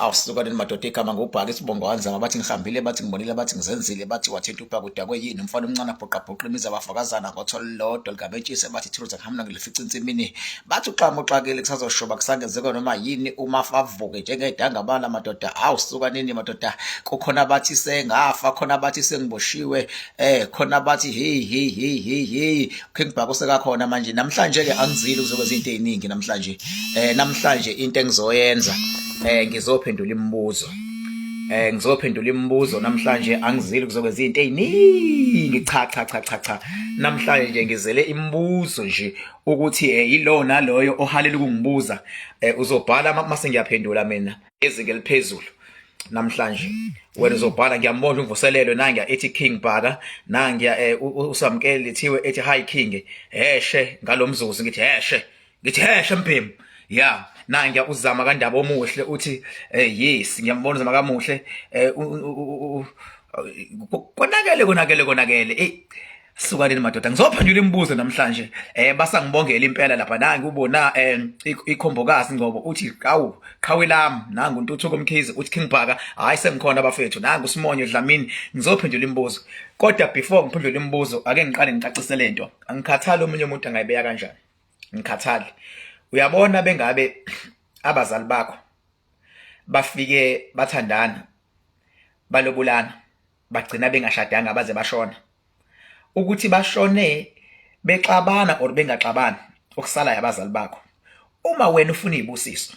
Awusuka nini madoda, igama ngubhaka, isibongo wanzama. Bathi ngihambile, bathi ngibonile, bathi ngizenzile, bathi wathinta ubhaka udakwe yini umfana omncane abhoqabhoqa imizi abafakazana ngotholo lodwa ligabetshise. Bathi ithuruza ngihamba ngilifica insimini, bathi uxama uxakile kusazoshoba kusangenzeka noma yini uma avuke njengedangabala madoda. Awusuka nini madoda, kukhona bathi sengafa, khona bathi sengiboshiwe, khona bathi hey hey hey hey hey, King Bhaka usekakhona manje. Namhlanje ke angizile ukuzokwenza into eziningi namhlanje. Namhlanje into engizoyenza, ngizophendula imibuzo. Ngizophendula imibuzo namhlanje, angizile ukuzokwenza into eziningi, cha cha cha cha cha. Namhlanje nje ngizele imibuzo nje ukuthi yilo naloyo ohalela ukungibuza, uzobhala mase ngiyaphendula mina izinga eliphezulu. Namhlanje wena uzobhala, ngiyambona umvuselelo nangiya ethi King Bhaka, nangiya usamkele lithiwe ethi hi King, heshe ngalomzuzu ngithi heshe, ngithi heshe mbhemu ya. Nangiya uzama kandaba omuhle uthi yes, ngiyambona uzama kamuhle. Konakele konakele konakele, ey sukanini madoda, ngizophendula imibuzo namhlanje. Basangibongela impela lapha. Nangi ubona ikhombokazi Ngcobo uthi awu qhawe lami. Nangu uNtuthuko Mkhize uthi King Bhaka, hayi sengikhona bafethu. Nangu uSimonyo Dlamini. Ngizophendula imibuzo, kodwa before ngiphendule imibuzo ake ngiqale ngicacise lento. Angikhathali omunye umuntu angayibeka kanjani, ngikhathali. Uyabona, bengabe abazali bakho bafike bathandana, balobulana, bagcina bengashadanga baze bashona, ukuthi bashone bexabana or bengaxabani, okusalayo abazali bakho. Uma wena ufuna izibusiso,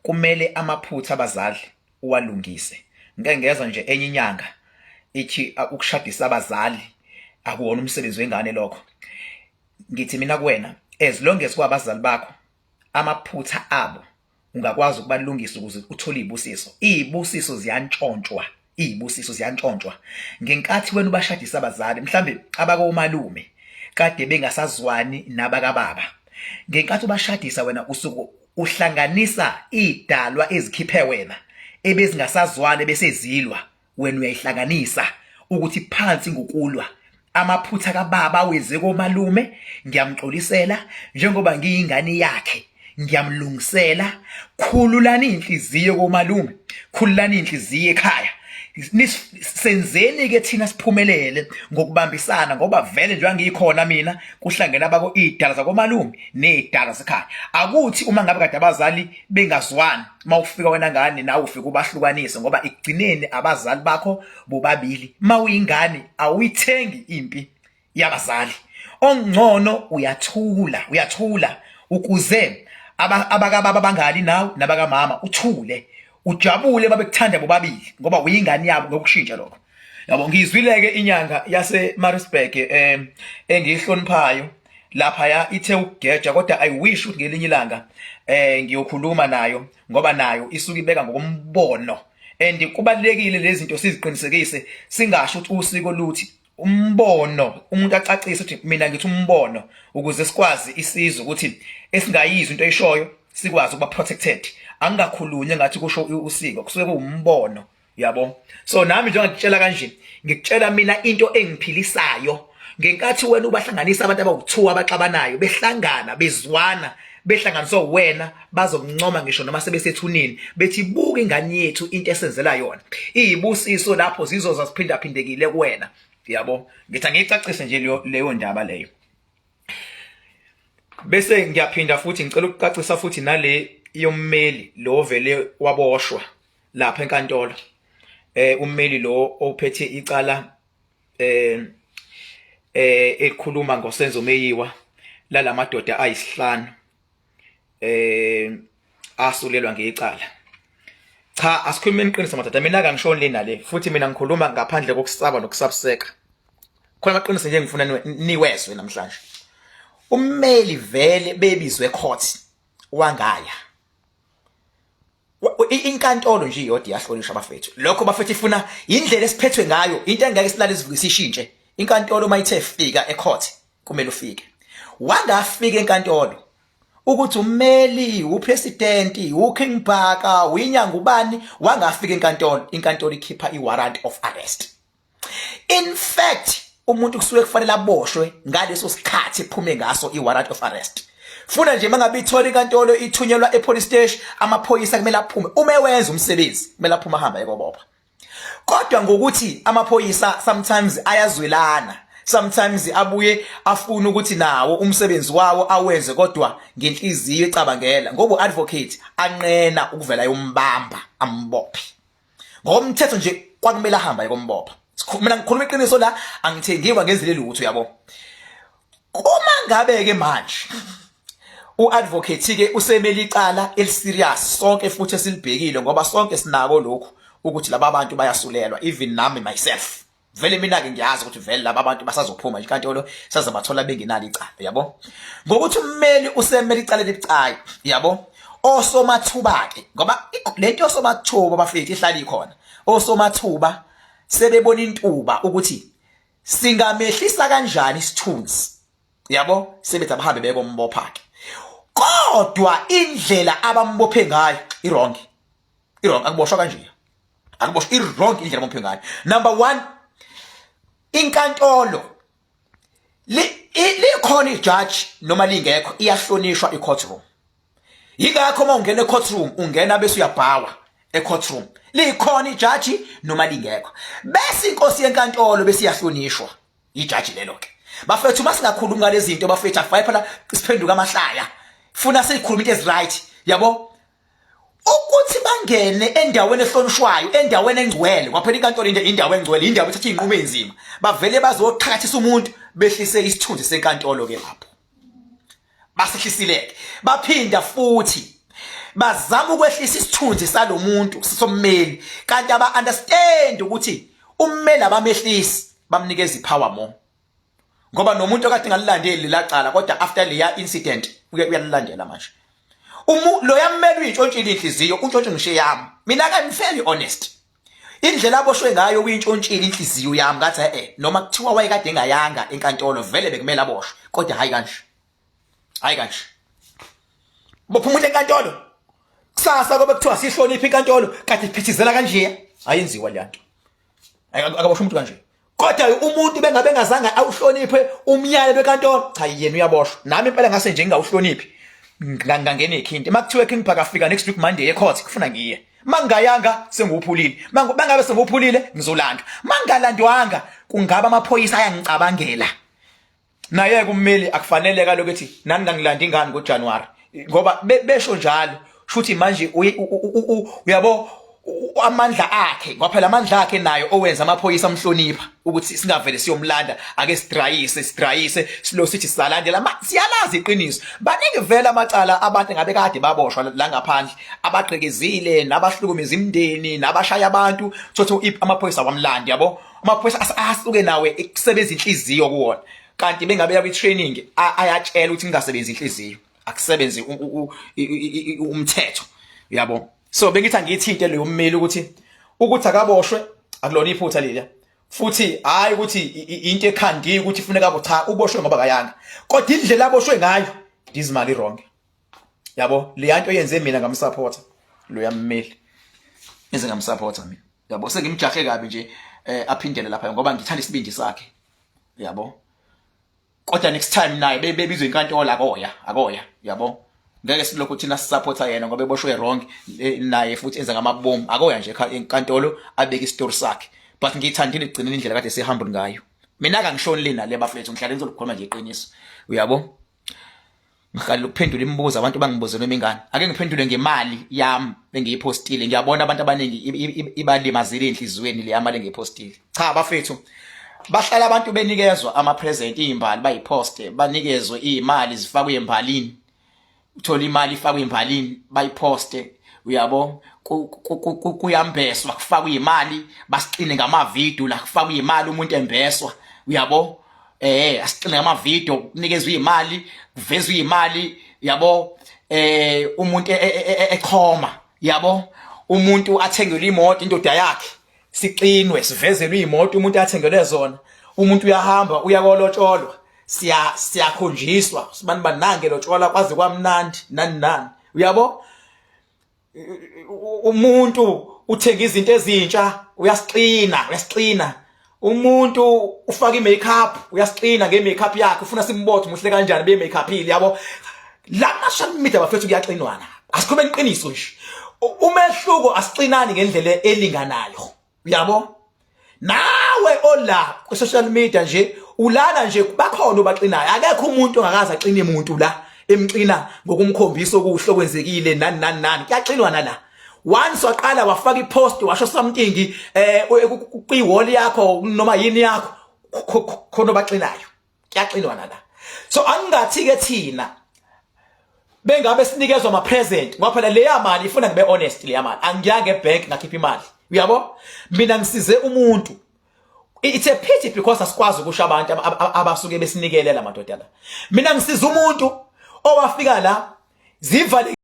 kumele amaphutha abazali uwalungise. Ngeke ngezwa nje enye inyanga ithi ukushadisa abazali akuwona umsebenzi wengane lokho. Ngithi mina kuwena, as long as kwabazali bakho, amaphutha abo ungakwazi ukubalungisa ukuze uthole izibusiso. Izibusiso ziyantshontshwa, izibusiso ziyantshontshwa ngenkathi wena ubashadisa abazali. Mhlambe abakomalume kade bengasazwani nabakababa, ngenkathi ubashadisa wena usuku uhlanganisa idalwa ezikhiphe wena ebezingasazwani bese zilwa. Wena uyayihlanganisa ukuthi phansi ngokulwa amaphutha kababa wenze komalume, ngiyamxolisela njengoba ngiyingane yakhe, ngiyamlungisela. Khululani inhliziyo komalume, khululani inhliziyo ekhaya, senzeni ke thina siphumelele ngokubambisana, ngoba vele njengoba ngikhona mina kuhlangene abako idala zakomalume nezidala sekhaya. Akuthi uma ngabe kade abazali bengazwani, mawufika wena ngane nawe ufika ubahlukanise, ngoba ekugcineni abazali bakho bobabili. Mawuyingane awuyithengi impi yabazali, ongcono uyathula, uyathula ukuze abakababa bangali nawe nabakamama, uthule ujabule babekuthanda bobabili ngoba uyingane yabo. Ngokushintsha lokho, yabo. Ngizwileke inyanga yase Maritzburg engiyihloniphayo lapha ya ithe ukugeja, kodwa I wish ukuthi ngelinye ilanga ngiyokhuluma nayo, ngoba nayo isuke ibeka ngokombono and kubalekile lezi zinto siziqinisekise, singasho ukuthi usiko luthi umbono, umuntu acacise ukuthi mina ngithi umbono, ukuze sikwazi isizwe ukuthi esingayizwa into eyishoyo sikwazi ukuba protected. Angingakhulunywa ngathi kusho usiko, kusuke kuwumbono, yabo. So nami njengoba ngikutshela kanje, ngikutshela mina into engiphilisayo. Ngenkathi wena ubahlanganisa abantu abawu2 abaxabanayo, behlangana, bezwana, behlanganiswa wena, bazokuncoma ngisho noma sebesethunini, bethi buka ingane yethu into esenzela yona. Iyibusiso lapho zizoza ziphindaphindekile kuwena, yabo. Ngithi angiyicacise nje leyo ndaba leyo. Bese ngiyaphinda futhi ngicela ukucacisa futhi nale yommeli lo vele waboshwa lapha enkantolo, ummeli lo ophethe icala ekhuluma ngoSenzo Meyiwa lalamadoda ayisihlanu asulelwa ngecala. Cha, asikhulumeni iqiniso madoda, mina kangishoni le nale futhi, mina ngikhuluma ngaphandle kokusaba nokusabiseka. Khona amaqiniso nje ngifuna niwezwe namhlanje. Ummeli vele bebizwe court wangaya inkantolo nje iyodwa iyahlonishwa bafethu. Lokho bafethu ifuna indlela esiphethwe ngayo, into engeke silale sivuke sishintshe. Inkantolo mayithe fika ecourt, kumele ufike. Wangafika enkantolo, ukuthi ummeli, upresident, uKing Bhaka, uyinyanga ubani, wangafika enkantolo, inkantolo ikhipha iwarrant of arrest. In fact, umuntu kusuke kufanele aboshwe ngaleso sikhathi ephume ngaso iwarrant of arrest. Funa nje mangabe ithola inkantolo ithunyelwa epolice station, amaphoyisa kumele aphume. Uma ewenza umsebenzi kumele aphume ahambe ayekobopha. Kodwa ngokuthi amaphoyisa sometimes ayazwelana, sometimes abuye afuna ukuthi nawo umsebenzi wawo awenze kodwa ngenhliziyo ecabangela, ngoba uadvocate anqena ukuvela yombamba ambophe. Ngokomthetho nje kwakumele ahambe ayekombopha. Mina ngikhuluma iqiniso la, angithengiwa ngenzile lutho, yabo. Uma ngabe ke manje uadvocate ke usemele icala eliserious, sonke futhi esilibhekile, ngoba sonke sinako lokhu ukuthi laba bantu bayasulelwa, even nami myself vele mina ke ngiyazi ukuthi vele laba bantu basazophuma nje inkantolo sazabathola bengenalo icala, yabo. Ngokuthi ummeli usemele icala elibucayi, yabo, osomathuba ke, ngoba lento yosomathuba bafethu ihlala ikhona, osomathuba sebebona intuba ukuthi singamehlisa kanjani isithunzi, yabo, sebethi abahambe bekombopha ke. Kodwa indlela abambophe ngayo i-wrong, i-wrong, akuboshwa kanje, akuboshwa, i-wrong indlela abambophe ngayo. Number 1, inkantolo likhona ijaji noma lingekho, iyahlonishwa i-courtroom. Yingakho uma ungena e-courtroom ungena bese uyabhawa e-courtroom, likhona ijaji noma lingekho, bese inkosi yenkantolo bese iyahlonishwa ijaji lelo ke. Bafethu, uma singakhulumi ngalezi zinto bafethu, akufanele phela siphenduke amahlaya, funa sikhuluma into eziright, yabo. Ukuthi bangene endaweni ehlonishwayo, endaweni engcwele, kwaphela inkantolo indawo engcwele, indawo ethatha izinqumo ezinzima, bavele bazoqhakathisa umuntu, behlise isithunzi senkantolo ke lapho, basehlisileke. Baphinda futhi bazama ukwehlisa isithunzi salomuntu sommeli, kanti aba understand ukuthi ummeli abamehlisi, bamnikeza ipower more, ngoba nomuntu okade ngalilandeli lacala, kodwa after leya incident uyalilandela manje. Umu lo yammeli uyintshontshile inhliziyo, untshontshe ngisho yami. Mina ke I'm fairly honest, indlela aboshwe ngayo uyintshontshile inhliziyo yami, ngathi eh noma kuthiwa wayekade engayanga enkantolo vele bekumele aboshwe, kodwa hayi kanje, hayi kanje. Bopha umuntu enkantolo kusasa kobe kuthiwa sihloniphe inkantolo, kade iphithizela kanje, ayenziwa le nto, akaboshwa umuntu kanje. Kodwa umuntu bengabe engazange awuhloniphe umyalelo wenkantolo, cha, yena uyaboshwa. Nami impela ngase nje ngingawuhloniphi, ngangena ekhinti. Makuthiwe King Park afika next week Monday ecourt, kufuna ngiye. Mangingayanga sengiwuphulile, mangabe sengiwuphulile ngizolandwa, mangingalandwanga kungaba amaphoyisa ayangicabangela. Naye kummeli akufanele kaloku ethi nani ngangilanda ingane ngoJanuary, ngoba besho njalo shuthi manje uyabo amandla akhe, ngoba phela amandla akhe nayo owenza amaphoyisa amhlonipha ukuthi singavele siyomlanda, ake sidrayise, sidrayise silo sithi sisalandela, siyalazi iqiniso. Baningi vele amacala abantu ngabe kade baboshwa la ngaphandle, abagqekezile nabahlukumeza imindeni nabashaya abantu, thothi amaphoyisa wamlandi, yabo. Amaphoyisa asuke nawe ekusebenza inhliziyo kuwona, kanti bengabe ya kwi-training ayatshela ukuthi ngingasebenzi inhliziyo, akusebenzi umthetho, uyabo. So bengithi angiyithinte leyo mmeli ukuthi akaboshwe, akulona iphutha leliya, futhi hayi ukuthi into ekhandiwe ukuthi ifuneka abo, cha, uboshwe ngoba kayanga, kodwa indlela aboshwe ngayo dizimali wrong, yabo. Leya nto yenze mina ngamsupporta lo yammeli, enze ngamsupporta mina, yabo. Sengimjahe kabi nje aphindele lapha ngoba ngithanda isibindi sakhe, yabo. Kodwa next time naye bebizwe inkantolo, akoya, akoya, yabo. Ngeke silokhu thina sisupporta yena ngoba eboshwe wrong, naye futhi enza ngamabomu, akoya nje enkantolo abeke isitori sakhe. But ngiyithandile igcinile indlela kade sihamba ngayo. Mina akangishoni lena le bafethu, ngihlale ngizolikhuluma nje iqiniso, uyabo. Ngihalela ukuphendula imibuzo abantu bangibuze noma ingane, ake ngiphendule ngemali yami engiyiphostile. Ngiyabona abantu abaningi ibalimazile enhliziyweni le mali engiyiphostile. Cha bafethu, bahlala abantu benikezwa ama present, izimbali bayiposte, banikezwe izimali zifakwe embalini, uthola imali ifakwe embalini bayiposte, uyabo. Kuyambeswa, kufakwe imali, basixine ngamavidiyo la, kufakwe imali umuntu embeswa, uyabo. Asixine ngamavidiyo, kunikezwe imali, kuvezwe imali, yabo. Umuntu echoma, yabo, umuntu athengelwe imoto, indoda yakhe, sixinwe sivezelwe imoto umuntu athengelwe zona, umuntu uyahamba uyakolotsholwa, siyakhonjiswa sibani banange lotshola kwaze kwamnandi nani nani, uyabo. Umuntu uthenga izinto ezintsha, uyasixina, uyasixina. Umuntu ufaka i-makeup, uyasixina nge-makeup yakhe, ufuna simbothe muhle kanjani be-makeupile, yabo. La ma-social media bafethu kuyaxinwana, asikhulumeni iqiniso nje. Umehluko asixinani ngendlela elinganayo, uyabo? Nawe ola ku-social media nje ulana nje bakhona obaxinayo, akekho umuntu ongakaze axine umuntu la emxina ngokumkhombisa okuhle okwenzekile nani nani nani, kuyaxinwa nala. Once waqala wafaka ipost washo something kwi-wall yakho noma yini yakho, khona obaxinayo, kuyaxinwa nala. So angingathi ke thina bengabe sinikezwa ama present, ngoba phela leya mali ifuna ngibe honest, leya mali angiyanga ebank ngakhipha imali, uyabo? Mina ngisize umuntu. It's a pity because asikwazi ukusho abantu abasuke besinikele la madoda la. Mina ngisiza umuntu owafika la zivale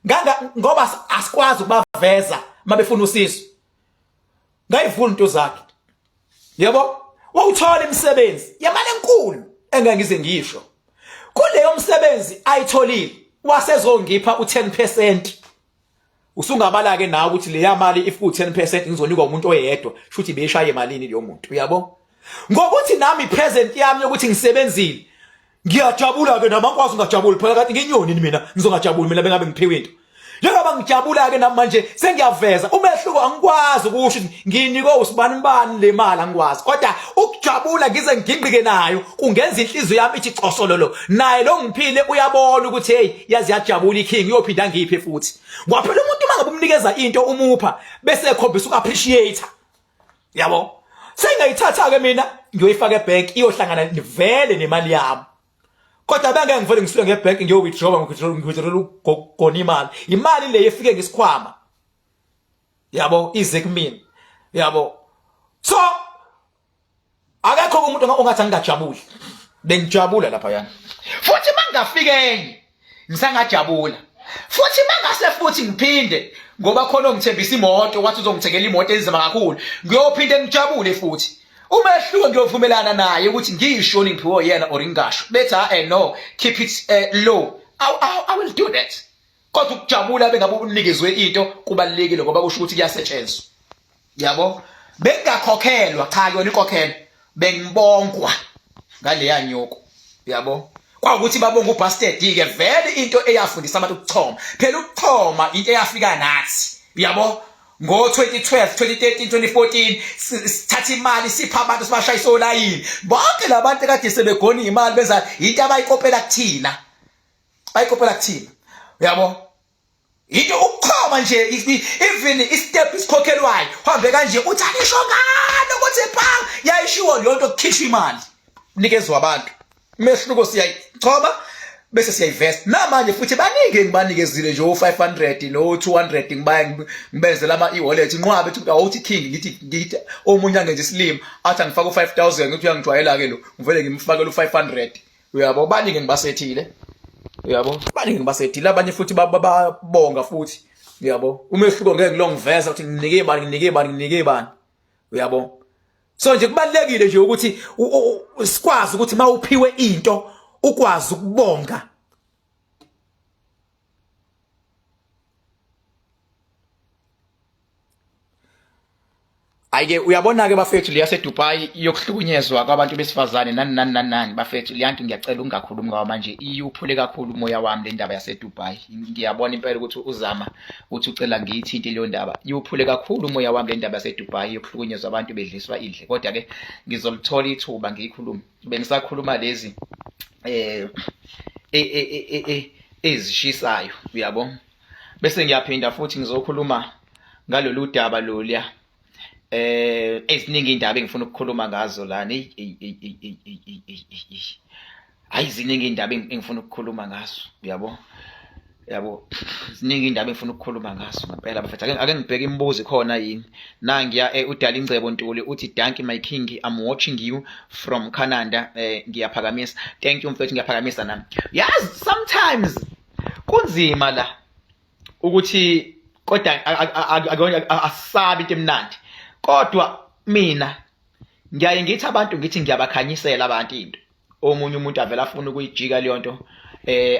nganga, ngoba asikwazi ukubaveza mabefuna usizo, ngayivula into zakhe, yebo, wawuthola imisebenzi yemali enkulu engeke ngize ngisho. Kuleyo msebenzi ayitholile wasezongipha u10%. Usungabala ke nawe ukuthi leya mali if ku10% ngizonikwa umuntu oyedwa, shuthi beyishaye emalini leyo muntu, uyabo? Ngokuthi nami present yami yokuthi ngisebenzile, ngiyajabula ke nami, angikwazi ungajabuli phela, kanti nginyoni mina ngizongajabuli mina bengabe ngiphiwe into. Njengoba ngijabula ke nami manje sengiyaveza umehluko, angikwazi ukusho ukuthi nginikwe usibani bani le mali, angikwazi, kodwa ukujabula ngize ngigingqike nayo kungenza inhliziyo yami ithi cosololo. Naye lo ngiphile uyabona ukuthi hey, yazi yajabula iking, uyophinda ngiphe futhi. Ngoba phela umuntu uma ngabe umnikeza into umupha bese ekhombisa uku-appreciate, yabo? Sengayithatha ke mina ngiyoyifaka ebank, iyohlangana vele nemali yami, kodwa bengeke ngivele ngisuke ngebank ngiyo-withdraw, ngiwithdraw ukugona imali. Imali le efike ngesikhwama, yabo, ize kumina, yabo. So akekho umuntu ongathi angingajabuli, bengijabula lapha yana, futhi mangafika enye ngisangajabula futhi, mangase futhi ngiphinde, ngoba khona ongithembisa imoto, wathi uzongithengela imoto enzima kakhulu, ngiyophinde ngijabule futhi. Umehluko ngiyovumelana naye ukuthi ngisho ngiphiwe yena or ngingasho, bethi ah no, keep it low, I will do that. Kodwa ukujabula bengabe unikezwe into kubalekile, ngoba kusho ukuthi kuyasetshenziswa, yabo. Bengakhokhelwa cha, kuyona inkokhelo, bengibongwa ngaleya nyoko, yabo. Kwawukuthi babonga ubastard ke vele, into eyafundisa abantu ukuchoma. Phela ukuchoma into eyafika nathi, yabo, ngo-2012, 2013, 2014, sithatha imali sipha abantu, sibashayisa olayini bonke labantu ekade sebegona imali, benza into abayikopela kuthina, bayikopela kuthina, uyabo? Into ukuchoma nje, even istep isikhokhelwayo uhambe kanje uthi anisho ngani ukuthi pha yayishiwo leyo nto, kukhishwa imali nikezwa abantu. Umehluko siyayichoma bese siyayivesta. Namanje futhi baningi engibanikezile nje o-500 no-200, ngibaye ngibenzela ama-e-wallet inqwabe, ethi awuthi king, ngithi omunye angenza isilima athi angifake u-5000, ngithi uyangijwayela-ke lo, ngivele ngimfakele u-500, uyabo? Baningi ngibasethile, uyabo? Baningi ngibasethile, abanye futhi babonga futhi, uyabo? Umehluko ngeke ngilongiveza ukuthi nginike bani, nginike bani, nginike bani, uyabo? So nje kubalekile nje ukuthi sikwazi ukuthi mawuphiwe into ukwazi ukubonga. Ayike, uyabona ke bafethu, leya seDubai yokuhlukunyezwa kwabantu besifazane nani nani nani nani, bafethu, leyanto ngiyacela ungakhulumi ngawo manje, iyuphule kakhulu umoya wami le ndaba yaseDubai. Ngiyabona impela ukuthi uzama uthi ucela ngiyithinte leyo ndaba, iwuphule kakhulu umoya wami le ndaba yaseDubai yokuhlukunyezwa abantu bedliswa indle, kodwa ke ngizolithola ithuba ngiyikhulume. Bengisakhuluma lezi ezishisayo, uyabo? Bese ngiyaphinda futhi ngizokhuluma ngalolu daba loluya. Eziningi indaba engifuna ukukhuluma ngazo lana, hayi, ziningi indaba engifuna ukukhuluma ngazo, uyabo? Yabo, ziningi indaba engifuna ukukhuluma ngazo ngempela bafethu. Ake ngibheke imibuzo ikhona yini. Nangiya uDali Ingcebo Ntuli uthi danki my king, I'm watching you from Canada. Ngiyaphakamisa, thank you mfethu, ngiyaphakamisa nami. Yazi sometimes kunzima la ukuthi, kodwa asabi into emnandi, kodwa mina ngiyaye ngithi abantu, ngithi ngiyabakhanyisela abantu into, omunye umuntu avela afuna ukuyijika leyo nto,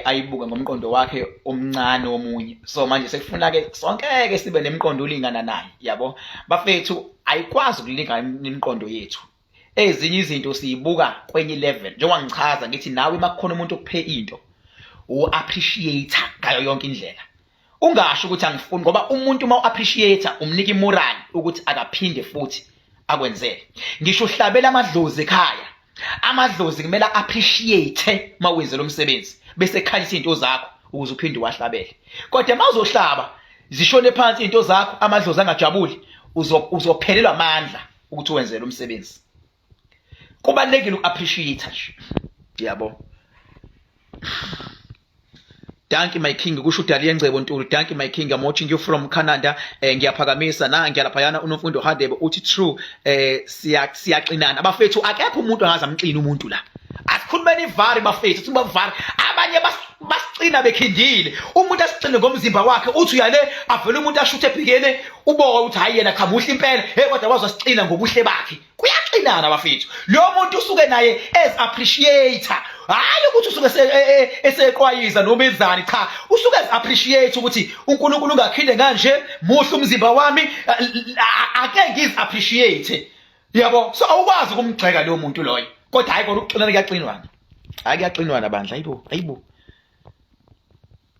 ayibuke ngomqondo wakhe omncane omunye. So manje sekufuna ke sonke ke sibe nemiqondo olingana naye, yabo bafethu? Ayikwazi ukulingana imiqondo yethu. Ezinye izinto siyibuka kwenye level. Njengoba ngichaza ngithi nawe makukhona umuntu okuphe into u-appreciate ngayo yonke indlela. Ungasho ukuthi angifuni ngoba umuntu uma u-appreciate umnika imoral ukuthi akaphinde futhi akwenzele. Ngisho uhlabela amadlozi ekhaya. Amadlozi kumele appreciate uma wenze lo msebenzi bese ekhanyisa izinto zakho ukuze uphinde uwahlabele. Kodwa uma uzohlaba zishone phansi izinto zakho amadlozi angajabuli uzophelelwa amandla ukuthi wenze lo msebenzi. Kubalekile uku-appreciate nje. Yabo. Danki my king kusho uDali Yengcebo Ntulu. Danki my king, I'm watching you from Canada. Ngiyaphakamisa na ngiyalaphayana uNomfundo Hadebe uthi true siyaxinana. Abafethu akekho umuntu angaze amxine umuntu la. Asikhulumeni ivari bafethu, siba vari. Abanye basicina bekhindile. Umuntu asicine ngomzimba wakhe uthi uyale avele umuntu ashuthe ebhikene uboka ukuthi hayi yena cha muhle impela. Hey kodwa waze wasicina ngobuhle bakhe. Kuyaxinana bafethu. Lo muntu usuke naye as appreciator. Hayi ukuthi usuke eseqwayiza noma enzani cha, usuke as appreciate ukuthi uNkulunkulu ungakhile kanje, muhle umzimba wami, ake ngiz appreciate. Yabo, so awukwazi ukumgxeka lo muntu loyo. Kodwa hayi kona ukuxinana kuyaxinwana. Hayi kuyaxinwana bandla, hayibo, hayibo.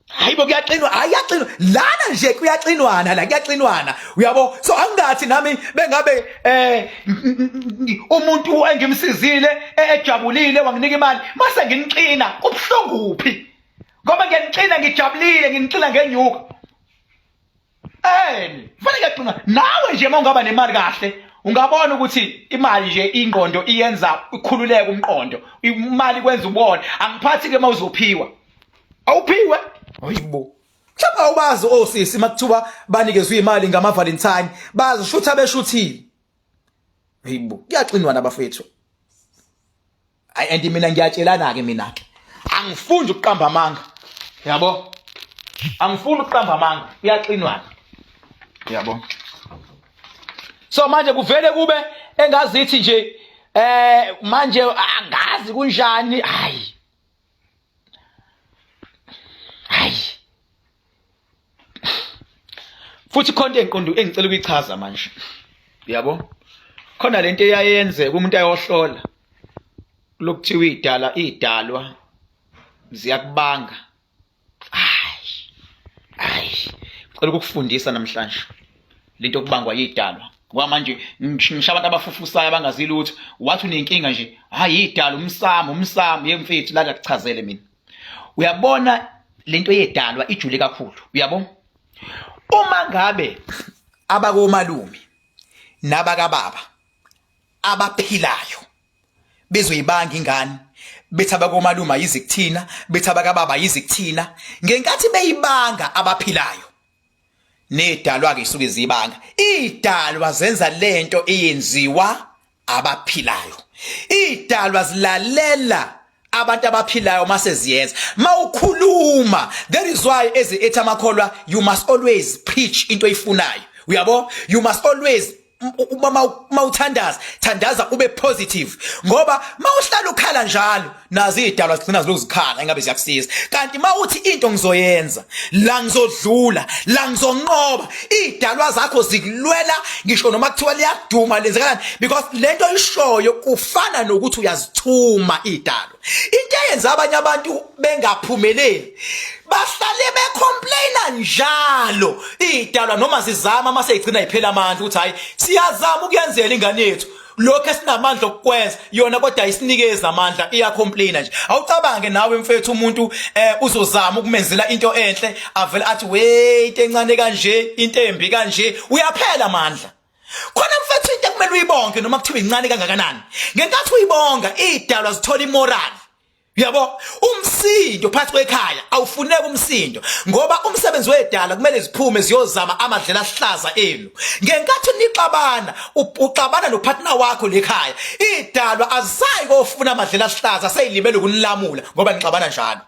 Hayibo kuyaxinwa, hayi kuyaxinwa. Lana nje kuyaxinwana la kuyaxinwana. Uyabo? So angathi nami bengabe umuntu engimsizile ejabulile wanginika imali mase nginixina kubuhlungu kuphi? Ngoba ngiyanixina ngijabulile nginixina ngenyuka. Eni, fanele kuyaxinwa. Nawe nje uma ungaba nemali kahle ungabona ukuthi imali nje ingqondo iyenza ikhululeke umqondo. Imali kwenza ubone. Angiphathi ke mawuzophiwa. Awuphiwe? Hayibo. Mhlawumbe awubazi osisi makuthiwa banikezwe imali ngama Valentine, bazishutha beshuthile. Hayibo, kuyaxinwa nabafethu. Hayi and mina ngiyatshelana ke mina ke. Angifuni ukuqamba amanga. Yabo? Angifuni ukuqamba amanga, kuyaxinwana. Yabo? So manje kuvele kube engazithi nje manje angazi kunjani hayi. Hayi. Futhi khona engiqondo engicela ukuyichaza manje. Yabo? Khona lento eyayenzeka umuntu ayohlola lokuthiwa idala idalwa ziyakubanga. Hayi. Hayi. Ngicela ukukufundisa namhlanje. Lento okubangwa yidalwa. Ngoba manje ngisho abantu abafufusayo abangazi lutho, wathi unenkinga nje, hayi idalwa umsamo, umsamo yemfethu la ngikuchazele mina. Uyabona lento yedalwa ijule kakhulu, uyabo? Uma ngabe abakomalume nabakababa abaphilayo bezoyibanga ingane bethi abakomalume ayizi kuthina, bethi abakababa ayizi kuthina, ngenkathi beyibanga abaphilayo nedalwa ke isuke zibanga idalwa zenza lento eyenziwa abaphilayo idalwa zilalela abantu abaphilayo mase ziyenza mawukhuluma. That is why eze ethi amakholwa you must always preach into oyifunayo, uyabo? You must always uma mawuthandaza thandaza ube positive, ngoba mawuhlala ukhala njalo nazi idalwa zigcina zilokuzikhala ingabe ziyakusiza. Kanti mawuthi into ngizoyenza la, ngizodlula la, ngizonqoba, idalwa zakho zikulwela ngisho noma kuthiwa liyaduma lenzekalani, because lento oyishoyo kufana nokuthi uyazithuma idalwa. Into eyenza abanye abantu bengaphumeleli bahlale becomplaina njalo, idalwa noma zizama mase igcina iphela amandla ukuthi hayi siyazama ukuyenzela ingane yethu lokho esinamandla okukwenza yona, kodwa isinikeza amandla iyacomplaina nje. Awucabange nawe mfethu, umuntu uzozama ukumenzela into enhle avele athi wait encane kanje, into embi kanje, uyaphela amandla. Khona mfethu into ekumele uyibonge noma kuthiwa incane kangakanani, ngenkathi uyibonga idalwa zithola imoral. Uyabo, umsindo phakathi kwekhaya awufuneki umsindo, ngoba umsebenzi wedala kumele ziphume ziyozama amadlela ahlaza enu. Ngenkathi nixabana uxabana nopartner wakho lekhaya, idalwa azisayi kofuna amadlela ahlaza, seyilibele ukunilamula ngoba nixabana njalo.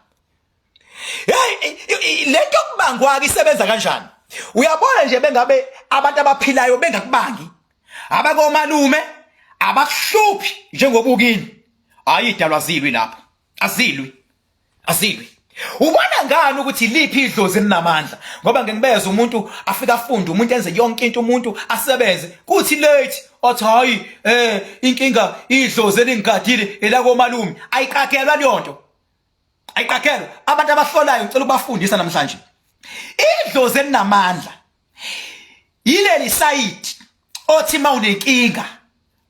Hey, lento kubangwa ke isebenza kanjani? Uyabona nje bengabe abantu abaphilayo bengakubangi, abakomalume abakuhluphi njengobukini, hayi idalwa azilwi lapho, azilwi, azilwi. Ubona ngani ukuthi liphi idlozi elinamandla? Ngoba ngingibeza umuntu afika afunde, umuntu enze yonke into, umuntu asebenze, kuthi late athi hayi inkinga idlozi elingigadile elakomalume. Ayiqagelwa leyo nto, ayiqagelwa. Abantu abahlolayo ngicela ukubafundisa namhlanje, idlozi elinamandla yileli sayidi othi mawunenkinga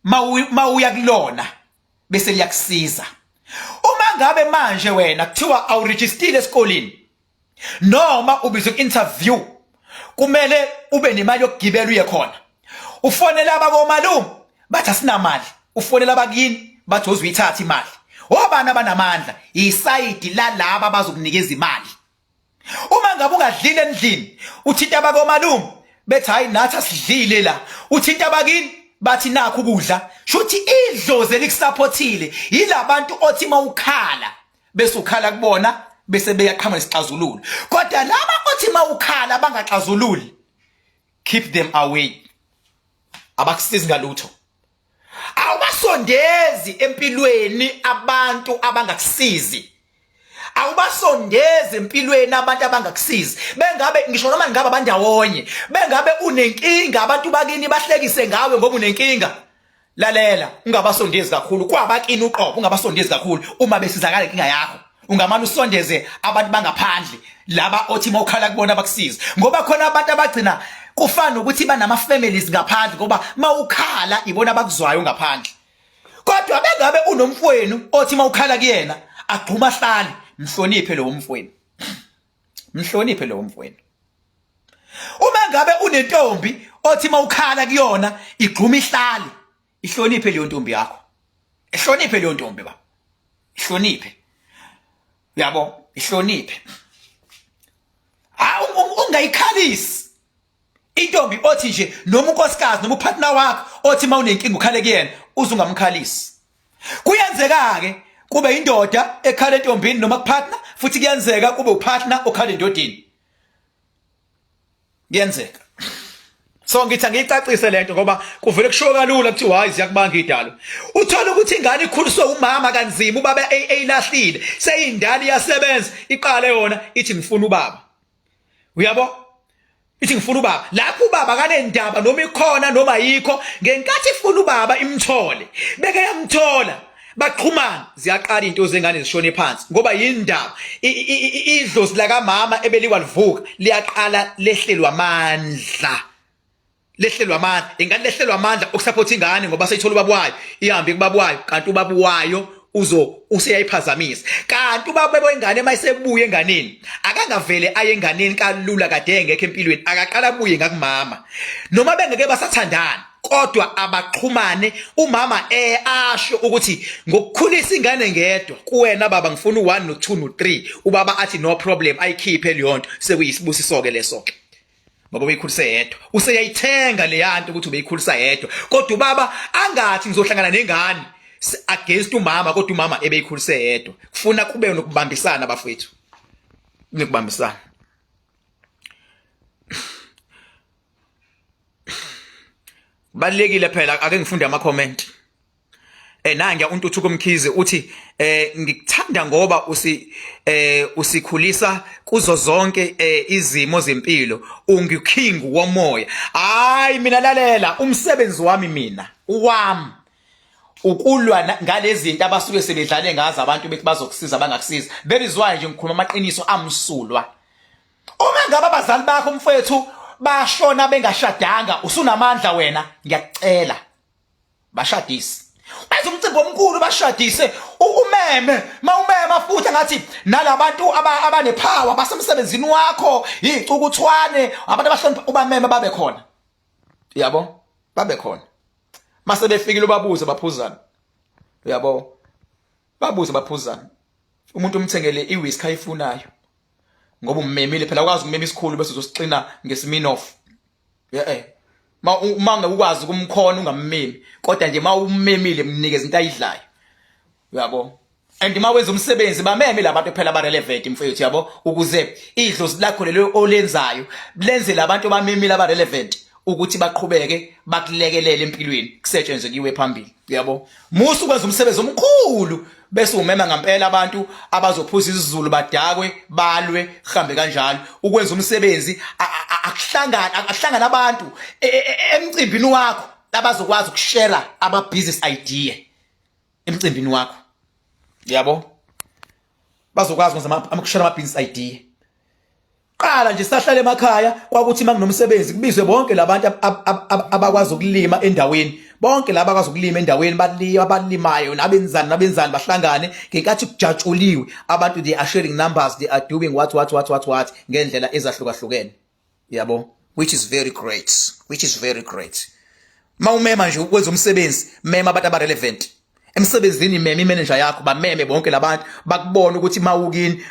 mawuya kulona bese liyakusiza. Uma ngabe manje wena kuthiwa awurejistile esikoleni noma ubizwe ku-interview, kumele ube nemali yokugibela uye khona, ufonela abakomalume bathi asinamali, ufonela abakini bathi ozuyithatha imali. Obani abanamandla? Isayidi lalaba abazokunikeza imali. Uma ngabe ungadlile endlini, uthinta abakomalume bethi hayi nathi asidlile la, uthinta abakini bathi nakho ukudla. Shuthi idlozi elikusupportile yilabantu othi mawukhala bese ukhala kubona bese beyaqhamuka isixazululo. Kodwa laba othi mawukhala bangaxazululi, keep them away, abakusizi ngalutho. Awubasondezi empilweni abantu abangakusizi, awubasondezi empilweni abantu abangakusizi. Bengabe ngisho noma ngabe abandawonye, bengabe unenkinga abantu bakini bahlekise ngawe ngoba unenkinga, lalela, ungabasondezi kakhulu kwabakini uqobo, ungabasondezi kakhulu uma besizakala inkinga yakho. Ungamane usondeze abantu bangaphandle laba othi mawukhala kubona bakusiza, ngoba khona abantu abagcina kufana nokuthi banama families ngaphandle, ngoba mawukhala ibona abakuzwayo ngaphandle. Kodwa bengabe unomfwenu othi mawukhala kuyena agxuma ahlale, mhloniphe lowo mfwenu, mhloniphe lowo mfwenu. Uma ngabe unentombi othi mawukhala kuyona igxuma ihlale, ihloniphe leyo ntombi yakho, ihloniphe leyo ntombi ba, ihloniphe, uyabo, ihloniphe. Ungayikhalisi intombi othi nje noma unkosikazi noma upartner wakho othi mawunenkinga ukhale kuyena, uze ungamkhalisi. Kuyenzeka ke kube indoda ekhala entombini noma kupartner, futhi kuyenzeka kube upartner okhala endodeni, kuyenzeka. So ngithi angiyicacise lento ngoba kuvele kushiwo kalula kuthi hayi ziyakubanga idalo. Uthola ukuthi ingane ikhuliswe umama kanzima, ubaba eyilahlile, seyindala iyasebenza, iqale yona ithi ngifuna ubaba, uyabo, ithi ngifuna ubaba. Lapho ubaba kanendaba noma ikhona noma ayikho, ngenkathi ifuna ubaba imthole, beke yamthola baxhumana, ziyaqala into zengane zishone phansi ngoba yindaba idlozi lakamama ebeliwa livuka liyaqala lehlelwa amandla, lehlelwa amandla ingane, lehlelwa amandla okusupport ingane ngoba seyithola ubaba wayo, ihambe kubaba wayo, kanti ubaba wayo uzo useyayiphazamisa. Kanti ubaba wengane mayisebuya enganeni akangavele aye enganeni kalula, kade engekho empilweni, akaqala abuye ngakumama noma bengeke basathandana, kodwa abaxhumane. Umama asho ukuthi ngokukhulisa ingane ngedwa kuwena baba ngifuna u1 no2 no3, ubaba athi no problem, ayikhiphe leyo nto, sekuyisibusiso ke leso ke ngoba ubeyikhulise yedwa, useyayithenga leyanto ukuthi ubeyikhulisa yedwa. Kodwa ubaba angathi ngizohlangana nengane against umama, kodwa umama ebeyikhulise yedwa. Kufuna kube nokubambisana bafethu, kunokubambisana. Balekile phela, ake ngifunde ama comment. Nangiya uNtuthuko Mkhize uthi ngikuthanda ngoba usi usikhulisa kuzo zonke izimo zempilo, unguking womoya. Hayi mina lalela, umsebenzi wami mina wami ukulwa ngalezi zinto abasuke sebedlale ngazo abantu bethi bazokusiza bangakusiza. That is why nje ngikhuluma amaqiniso amsulwa. Uma ngabe abazali bakho mfethu bashona bengashadanga, usunamandla wena, ngiyakucela bashadise, wenza umcimbi omkhulu, bashadise, umeme, mawumema futhi ngathi nalabantu abanepower basemsebenzini wakho, izicukuthwane, abantu abahlonipha, ubameme babe khona, uyabo, babe khona. Mase befikile ubabuze baphuzana, uyabo, babuze baphuzana. Umuntu umthengele iwhisky ayifunayo ngoba ummemile phela, ukwazi ukumema isikhulu bese uzosixina ngesiminoff. Ma ungeke ukwazi ukumkhona ungammemi, kodwa nje ma ummemile mnikeze into ayidlayo, uyabo. And uma wenza umsebenzi bameme labantu phela aba relevant mfethu, yabo, ukuze idlozi lakho lelo olenzayo lenze labantu abamemile aba relevant. ukuthi baqhubeke bakulekelele empilweni kusetshenzwe kuyiwe phambili uyabo musu ukwenza umsebenzi omkhulu bese umema ngempela abantu abazophuza isiZulu badakwe balwe kuhambe kanjalo ukwenza umsebenzi akuhlangana akuhlangana abantu e, e, e, emcimbini wakho abazokwazi ukushare ama business idea emcimbini wakho yabo bazokwazi ukwenza amakushare ama business idea qala nje sahlala emakhaya kwakuthi makunomsebenzi kubizwe bonke labantu abakwazi ukulima endaweni bonke laba abakwazi ukulima endaweni balima abalimayo nabenzani nabenzani bahlangane ngenkathi kujatshuliwe abantu they are sharing numbers they are doing what what what what what ngendlela ezahlukahlukene yabo which is very great which is very great mawumema nje ukwenza umsebenzi mema abantu aba relevant emsebenzini mema imanager yakho bameme bonke labantu bakubone ukuthi mawukini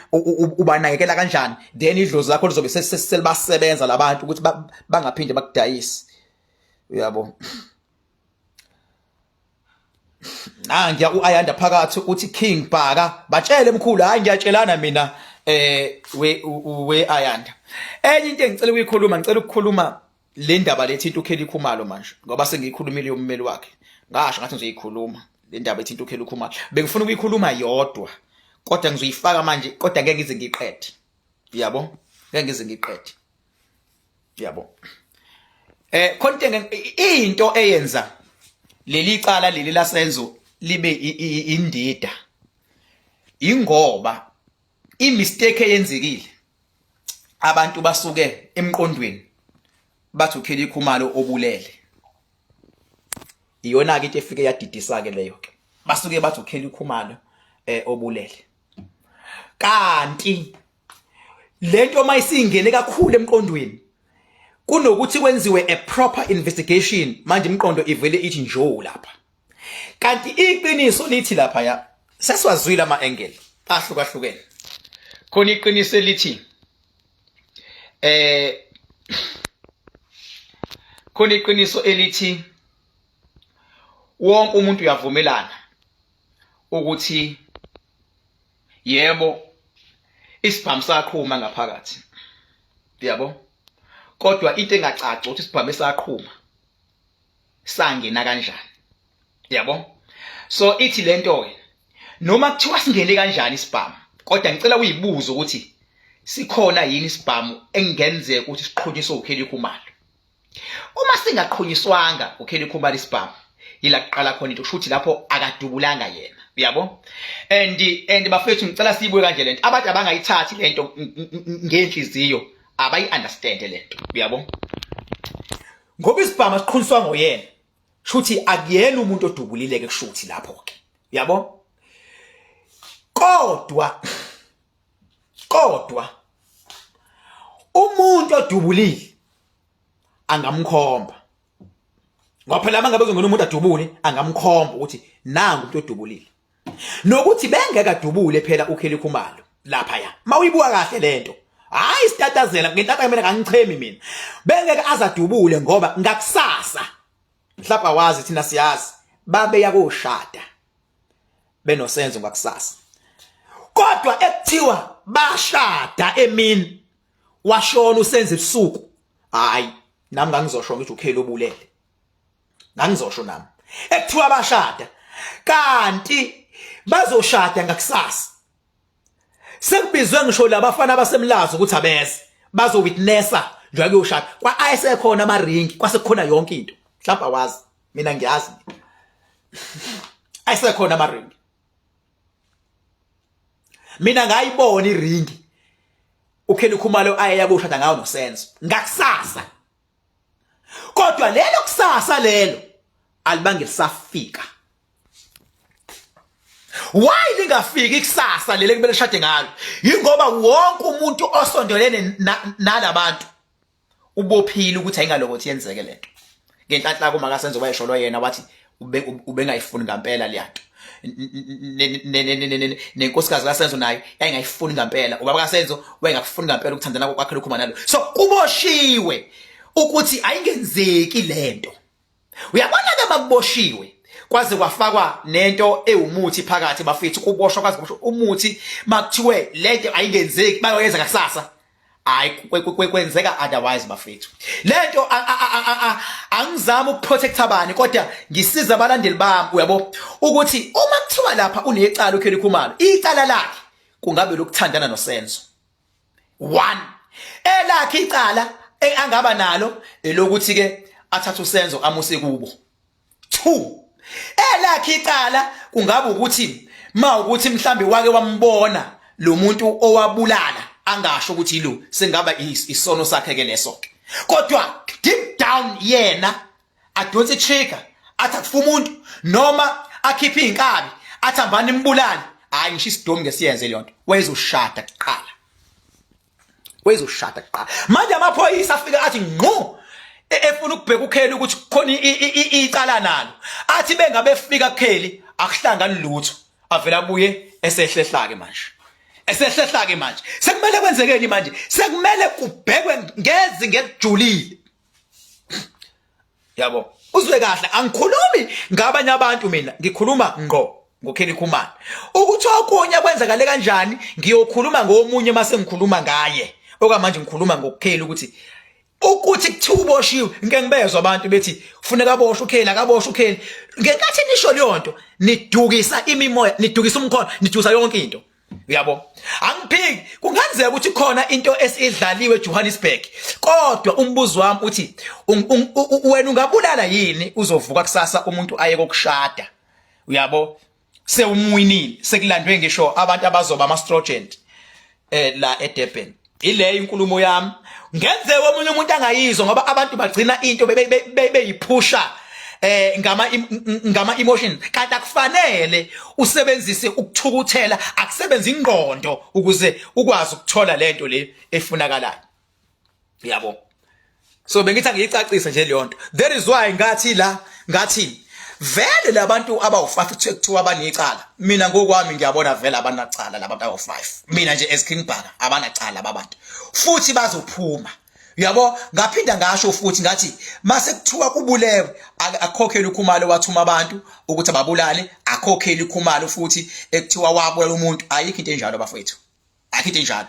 ubanakekela kanjani then idlozi lakho lizobe selibasebenza labantu ukuthi bangaphinde bakudayise uyabo nangiya uAyanda phakathi uthi King Bhaka batshele mkhulu hayi ngiyatshelana mina eh we we Ayanda enye into engicela ukuyikhuluma ngicela ukukhuluma le ndaba lethi into uKelly Khumalo manje ngoba sengiyikhulumile yommeli wakhe ngasho ngathi ngizoyikhuluma le ndaba ethi into uKelly Khumalo bengifuna ukuyikhuluma yodwa kodwa ngizoyifaka manje kodwa ngeke ngize ngiqede yabo ngeke ngize ngiqede yabo eh khona into eyenza leli cala leli lasenzo libe indida ingoba i mistake eyenzekile abantu basuke emqondweni bathi uKelly Khumalo obulele iyona ke into efike yadidisa ke leyo ke basuke bathi uKelly Khumalo eh obulele kanti lento mayisingene kakhulu emqondweni kunokuthi kwenziwe a proper investigation manje imiqondo ivele ithi njo lapha kanti iqiniso lithi lapha ya sesiwazwile ama angle ahlukahlukene khona iqiniso elithi eh khona iqiniso elithi wonke umuntu uyavumelana ukuthi yebo isibhamu saqhuma ngaphakathi yabo kodwa into engacaci ukuthi isibhamu esaqhuma sangena kanjani yabo so ithi lento ke noma kuthiwa singene kanjani isibhamu kodwa ngicela uyibuze ukuthi sikhona yini isibhamu engenzeka ukuthi siqhunyiswe uKelly Khumalo uma singaqhunyiswanga uKelly Khumalo isibhamu yila kuqala khona into kusho ukuthi lapho akadubulanga yena uyabo and and bafethu ngicela siyibuke kanje lento abantu abangayithathi lento ngenhliziyo abayi understand lento uyabo ngoba isibhamu siqhunyiswa ngoyena shuthi akuyena umuntu odubulile ke kushuthi lapho ke uyabo kodwa kodwa umuntu odubulile angamkhomba ngoba phela mangabe kuzongena umuntu adubule angamkhomba ukuthi nangu umuntu odubulile nokuthi bengeke adubule phela uKelly Khumalo lapha ya mawuyibuka kahle lento hayi sitatazela ngentata mina kangichemi mina bengeke azadubule ngoba ngakusasa mhlawumbe awazi thina siyazi babeya koshada benosenzo ngakusasa kodwa ekuthiwa bashada emini washona usenze ebusuku hayi nami ngangizosho ngithi uKelly ubulele ngangizosho nami ekuthiwa bashada kanti bazoshada ngakusasa sekubizwe ngisho labafana abasemlazi ukuthi abeze bazo witnessa njengoba kuyoshada kwa ayesekhona ama ring kwase kukhona yonke into mhlawumbe awazi mina ngiyazi ayisekhona ama ring mina ngayibona iringi uKelly Khumalo ayeya kushada ngayo noSenzo ngakusasa kodwa lelo kusasa lelo alibange lisafika why lingafiki kusasa leli kumele shade ngalo yingoba wonke umuntu osondelene nalabantu ubophile ukuthi ayingalokothi yenzeke lento ngenhlanhla kuma kasenzo wayesholo yena wathi ubengayifuni ngampela leyanto nenkosikazi kaSenzo nayo yayingayifuni ngampela ubaba kaSenzo wayengakufuni ngampela ukuthandana kwakhe lokhu nalo so kuboshiwe ukuthi ayingenzeki lento uyabona ke bakuboshiwe kwaze kwafakwa nento ewumuthi phakathi bafethu kuboshwa kwaze kuboshwa umuthi makuthiwe lento ayingenzeki bayoyenza ngakusasa Hayi, kwenzeka otherwise bafethu. Lento angizami ukuprotect abani, kodwa ngisiza abalandeli bami, uyabo, ukuthi uma kuthiwa lapha unecala uKelly Khumalo, icala lakhe kungabe lokuthandana noSenzo. One, elakhe icala angaba nalo elokuthi ke athathe uSenzo amuse kubo. Two, elakhe icala kungaba ukuthi ma ukuthi mhlambi wake wambona lo muntu owabulala, angasho ukuthi ilo sengaba isono sakhe ke leso. Kodwa deep down yena adonse trigger, athi akufa umuntu, noma akhiphe inkabi athi hambani imbulali. Hayi, ngisho isidomu ngesiyenze leyo nto, wayezoshada kuqala, wezoshada kuqala. Manje amaphoyisa afika athi ngqu efuna ukubheka uKelly ukuthi khona icala nalo, athi bengabe fika kuKelly akuhlangani lutho, avela abuye esehlehla ke manje, esehlehla ke manje. Sekumele kwenzekeni manje? Sekumele kubhekwe ngezinga elijulile, yabo. Uzwe kahle, angikhulumi ngabanye abantu, mina ngikhuluma ngqo ngoKelly Khumalo. Ukuthi okunye kwenzakale kanjani ngiyokhuluma ngomunye mase ngikhuluma ngaye. Okwamanje ngikhuluma ngoKelly, ukuthi kuthiwa uboshiwe. Ngike ngibezwa abantu bethi kufuneka aboshwe uKelly, akaboshwe uKelly. Ngenkathi nisho leyo nto nidukisa imimoya, nidukisa umkhono, nidukisa yonke into, uyabo. Angiphiki, kungenzeka ukuthi khona into esidlaliwe eJohannesburg, kodwa umbuzo wami uthi wena ungabulala yini? Uzovuka kusasa umuntu aye kokushada, uyabo, sewumwinile, sekulandwe ngisho abantu abazoba ama-strogen la eDurban. Ile inkulumo yami ngenzeka omunye umuntu angayizwa, ngoba abantu bagcina into beyiphusha ngama emotions, kanti akufanele usebenzise ukuthukuthela, akusebenze ingqondo ukuze ukwazi ukuthola lento le efunakalayo, yabo. So bengithi angiyicacise nje leyo nto. That is why ngathi la, ngathi vele labantu abawu5 kuthiwa abanecala, mina ngokwami ngiyabona vele abanacala labantu abawu5. Mina nje as King Bhaka, abanacala babantu, futhi bazophuma, uyabo. Ngaphinda ngasho futhi ngathi mase kuthiwa kubulewe, akukhokheli uKhumalo wathuma abantu ukuthi ababulale, akhokheli uKhumalo futhi ekuthiwa wabulala umuntu. Ayikho into enjalo bafowethu, ayikho into enjalo,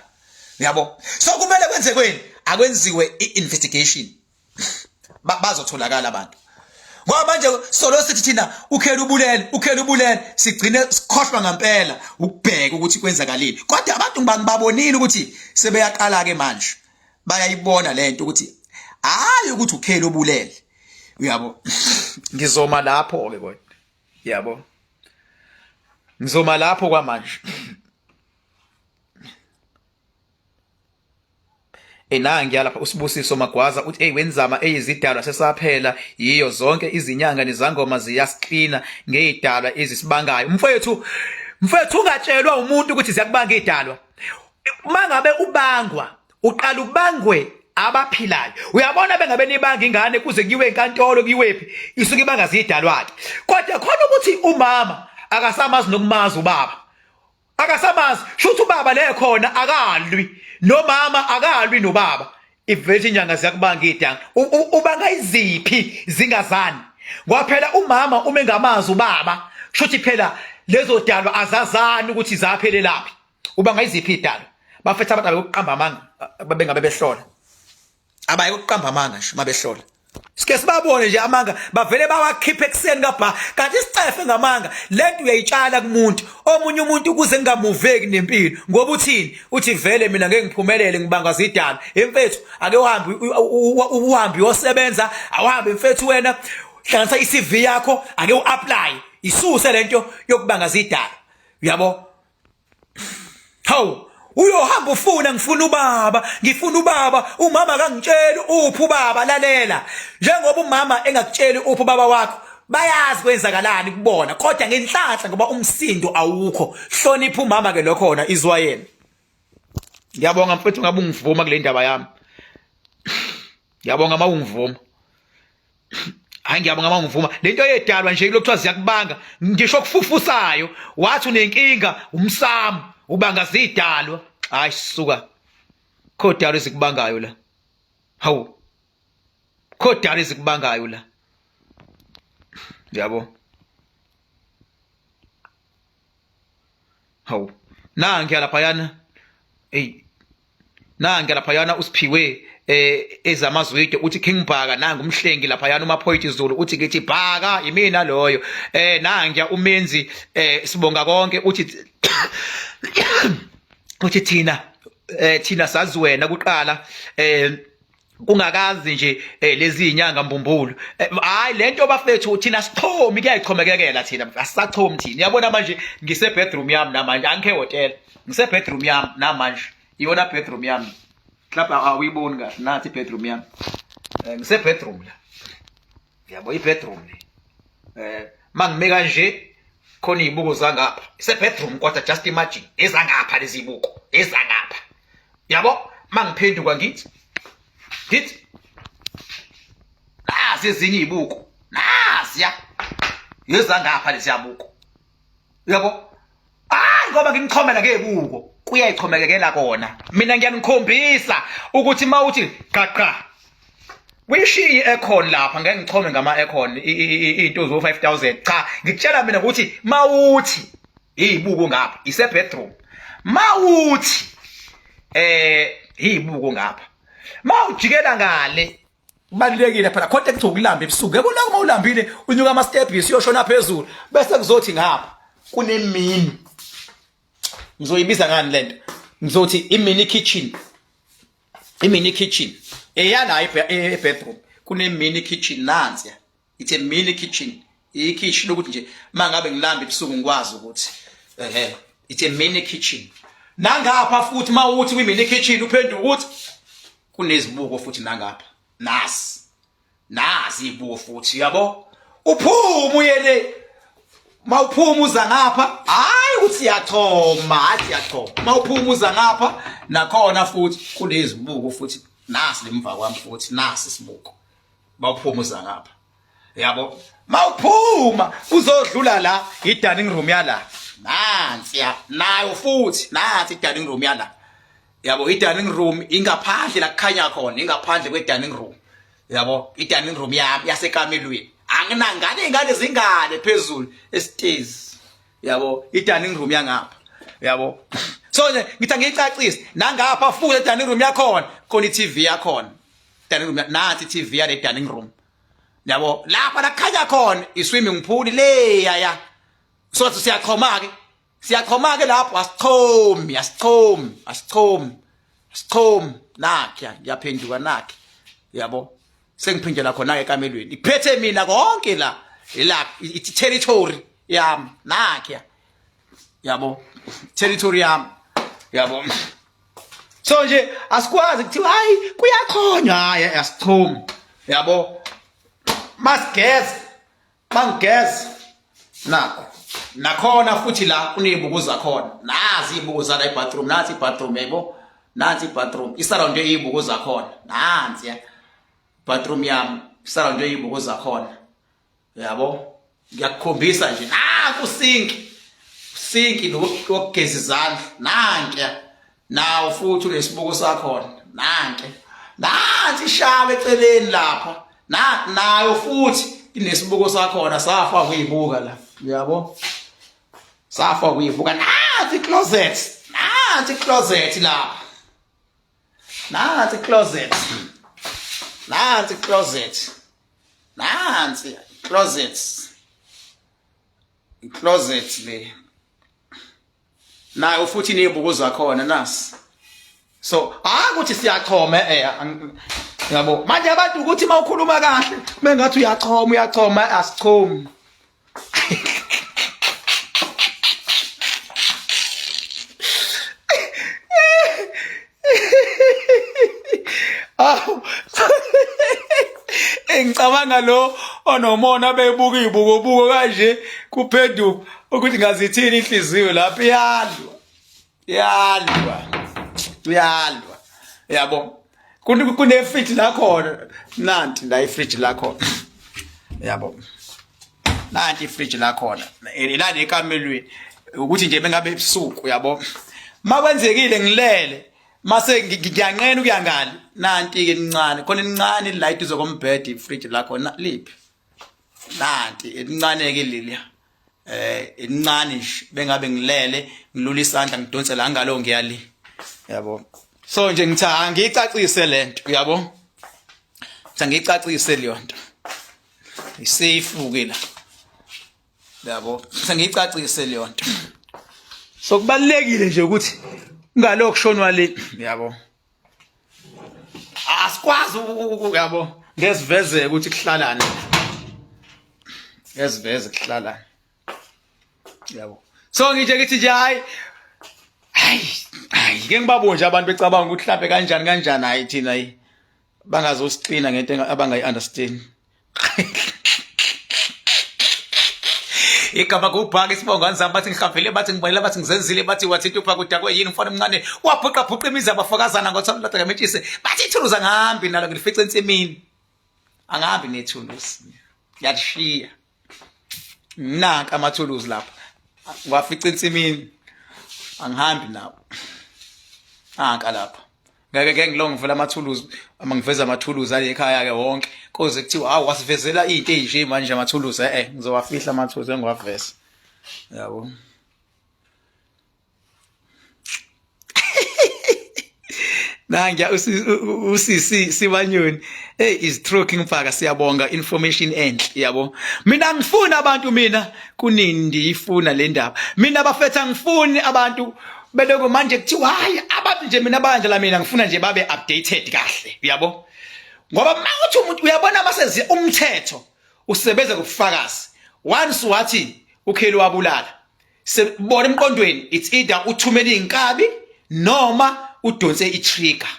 uyabo. So kumele kwenzekweni? Akwenziwe i-investigation, bazotholakala abantu, ngoba manje solo sithi thina uKelly ubulele, uKelly ubulele, sigcine sikhohlwa ngampela ukubheka ukuthi kwenzakalile. Kodwa abantu ngibabonile ukuthi sebeyaqala ke manje, bayayibona lento ukuthi hayi, ukuthi uKelly ubulele, uyabo. Ngizoma lapho ke kodwa, yabo, ngizoma lapho kwamanje. Enangiya lapha uSibusiso Magwaza uthi, "Hey wenzama eyizidalwa sesaphela yiyo zonke izinyanga nezangoma ziyasiklina ngezidalwa ezisibangayo." Mfethu, mfethu, ungatshelwa umuntu ukuthi ziyakubanga idalwa. Mangabe ubangwa, uqala ubangwe abaphilayo, uyabona. Bengabe nibanga ingane kuze kuyiwe enkantolo, kuyiwephi, isuke ibanga zidalwa ke. Kodwa khona ukuthi umama akasamazi nokumazi ubaba, akasamazi, shuthi ubaba le khona akalwi nomama, akalwi nobaba, ivele inyanga ziyakubanga idanga. Ubanga iziphi zingazani? Ngoba phela umama uma engamazi ubaba, shuthi phela lezo dalwa azazani ukuthi zaphelelaphi. Ubanga iziphi idalwa bafethu? Abantu abekuqamba amanga bengabe behlola, abaye ukuqamba amanga nje mabehlola, sike sibabone nje amanga bavele bawakhiphe ekuseni kabha, kanti isicefe ngamanga. Lento uyayitshala kumuntu omunye umuntu ukuze ngingamuveki nempilo, ngoba uthini? Uthi vele mina ngeke ngiphumelele, ngibanga zidala. Emfethu, ake uhambe, uhambe uyosebenza, awuhambe mfethu wena, hlanganisa iCV yakho, ake uapply, isuse lento yokubanga zidala, uyabo. Hawu, uyohamba ufuna, ngifuna ubaba, ngifuna ubaba, umama akangitsheli uphi ubaba. Lalela, njengoba umama engakutsheli uphi ubaba wakho, bayazi kwenzakalani kubona, kodwa ngenhlanhla ngoba umsindo awukho. Hlonipha umama ke lokhona, izwa yena. Ngiyabonga mfethu, ngabe ungivuma kule ndaba yami. Ngiyabonga uma ungivuma. Hayi, ngiyabonga uma ngivuma lento yedalwa nje lokuthiwa ziyakubanga, ngisho kufufusayo wathi unenkinga umsamo ubanga zidalwa. Hayi suka, khodalwa ezikubangayo la. Hawu, khodalwa ezikubangayo la, yabo. Hawu, nangiya laphayana. Ey. Nange laphayana usiphiwe ezamazwide uthi King Bhaka, nangu umhlengi laphayana uMaphoyiti Zulu uthi ngithi Bhaka yimina loyo. Nangiya umenzi sibonga konke uthi uthi thina thina sazi wena kuqala kungakazi nje lezi inyanga mbumbulu. Hayi lento bafethu, thina sixhomi, kuyayichomekekela, thina asisachomi thina. Uyabona manje ngise bedroom yami namanje, angikhe hotel, ngise bedroom yami namanje, iyona bedroom yami. Mhlawumbe awuyiboni kahle, nathi bedroom yami. Ngise bedroom la, yabo, i bedroom le. Mangime kanje khona izibuko zangapha, ise bedroom kodwa just imagine ezangapha lezi zibuko ezangapha, yabo. Mangiphenduka ngithi nazi ezinye izibuko, naziya yezangapha leziyabuko, yabo. Hayi ngoba nginichomela ngebuko, kuyayichomekekela kona. Mina ngiyanikhombisa ukuthi mawuthi qaqa wishiye i-aircon lapha, ngeke ngichome ngama-aircon iy'nto zo 5000. Cha, ngikutshela mina ukuthi mawuthi iyibuko ngapha ise-bedroom, mawuthi iyibuko ngapha, mawujikela ngale. Kubalulekile phela khonto ekuthiwa ukulamba ebusuku. Yebo, la uma ulambile unyuka ama-stepisi uyoshona phezulu, bese kuzothi ngapha kunemini, ngizoyibiza ngani lento? Ngizothi i-mini kitchen, i-mini kitchen eyala e-bedroom. Kune-mini kitchen nansiya, it's a mini kitchen, ikhishi lokuthi nje mangabe ngilamba ebusuku ngikwazi ukuthi ehe, it's a mini kitchen. Nangapha futhi mawuthi kwi-mini kitchen uphenduka ukuthi kunezibuko futhi nangapha, nasi nazi izibuko futhi, yabo. Uphuma uyele, mawuphuma uza ngapha, hayi ukuthi siyachoma, hayi siyachoma. Mawuphuma uza ngapha nakhona futhi kunezibuko futhi, nasi lemva kwami futhi, nasi isibuko mawuphuma uza ngapha, yabo. Mawuphuma uzodlula la i-dining room yala, nansi ya nayo futhi, nansi i-dining room yala, yabo. I-dining room ingaphandle la kukhanya khona, ingaphandle kwe-dining room, yabo. I-dining room yami yasekamelweni, anginangane, iy'ngane zingane phezulu esitezi, yabo. I-dining room yangapha, yabo. So nje ngithi angiyicacise, nangapha futhi e-dining room yakhona khona i-TV yakhona, dining room, nansi i-TV yale dining room, yabo. Lapha la kukhanya khona i-swimming pool leya ya. So siyachoma ke, siyachoma ke lapho, asichomi, asichomi, asichomi, asichomi. Nakhe ngiyaphenduka nakhe, yabo, sengiphindela khona ke ekamelweni, iphethe mina konke la, ila i-territory yami nakhe, yabo, territory yami, yabo. So nje asikwazi kuthiwa hayi kuyakhonywa, hayi asichomi, yabo. Masigeza, mangigeza nakho nakhona futhi la kunezibuko zakhona, nazi izibuko zala ebathroom, nansi ibathroom, yabo, nansi ibathroom isurround izibuko zakhona, nansi ya bathroom yami isurround izibuko zakhona, yabo. Ngiyakukhombisa nje, nanku sink, sink lo wokugeza izandla, nanke nawo futhi unesibuko sakhona, nanke nansi ishawa eceleni lapha, na nayo futhi inesibuko sakhona, safa kuyibuka la, uyabo, safa kuyibuka. Nansi closet, nansi closet lapha, nansi closet, nansi closet, nansi closet, closet le nayo futhi nezibuko zakhona, nasi. So hayi ukuthi siyachoma, yabo. Manje abantu ukuthi mawukhuluma kahle mengathi uyachoma, uyachoma, asichomi. Awu, engicabanga lo onomona bebuka izibukobuko kanje, kuphenduka ukuthi ngazithini inhliziyo lapha, iyalwa, iyalwa, iyalwa, yabo. Kune fridge la khona, nanti la ifridge la khona, yabo, nanti ifridge la khona la nekamelweni, ukuthi nje bengabe ebusuku, yabo, makwenzekile ngilele mase ngiyanqena ukuya ngale, nanti ke lincane khona, elincane la eduze kombhede, ifridge la khona liphi? Nanti elincane ke leliya, elincane nje, bengabe ngilele ngilula isandla ngidonse la ngalo ngiyali, yabo. So nje ngithi angiyicacise lento, uyabo? Ngithi angiyicacise leyo nto. Isafe ke la. Yabo, sengiyicacise leyo nto. So kubalekile nje ukuthi ngalokho kushonwa le, yabo. Asikwazi yabo, ngesivezeke ukuthi kuhlalana. Ngesiveze kuhlalana. Yabo. So ngitshe ngithi nje hayi hayi hayi ke ngibabone nje abantu becabanga ukuthi mhlambe kanjani kanjani hayi thina hayi bangazosicina ngento abangayi understand. Igama kubhaka isibongo anzami bathi ngihlavile bathi ngibonile bathi ngizenzile bathi wathi intupha kudakwe yini mfana omncane wabhuqa bhuqa imizi abafokazana ngothando lodwa ngemetshise bathi ithuluzi angihambi nalo ngilifice ensimini angihambi nethuluzi ngiyalishiya nanka amathuluzi lapha ngiwafica ensimini angihambi nawo anka lapha ngeke ke ngilonge ngivela amathuluzi uma ngiveza amathuluzi ale ekhaya ke wonke koze kuthiwa hawu wasivezela into enje manje amathuluzi eh ngizowafihla amathuluzi engiwaveza yabo. Nangiya usisi Sibanyoni hey is true King Bhaka siyabonga information enhle yabo. Mina ngifuna abantu mina kunini ndiyifuna le ndaba mina bafetha ngifuni abantu beloko manje kuthiwa hayi abantu nje mina bandla la mina ngifuna nje babe updated kahle uyabo ngoba mawuthi umuntu uyabona masezi umthetho usebenza ngobufakazi once wathi uKelly wabulala sebona emqondweni it's either uthumela inkabi noma udonse i-trigger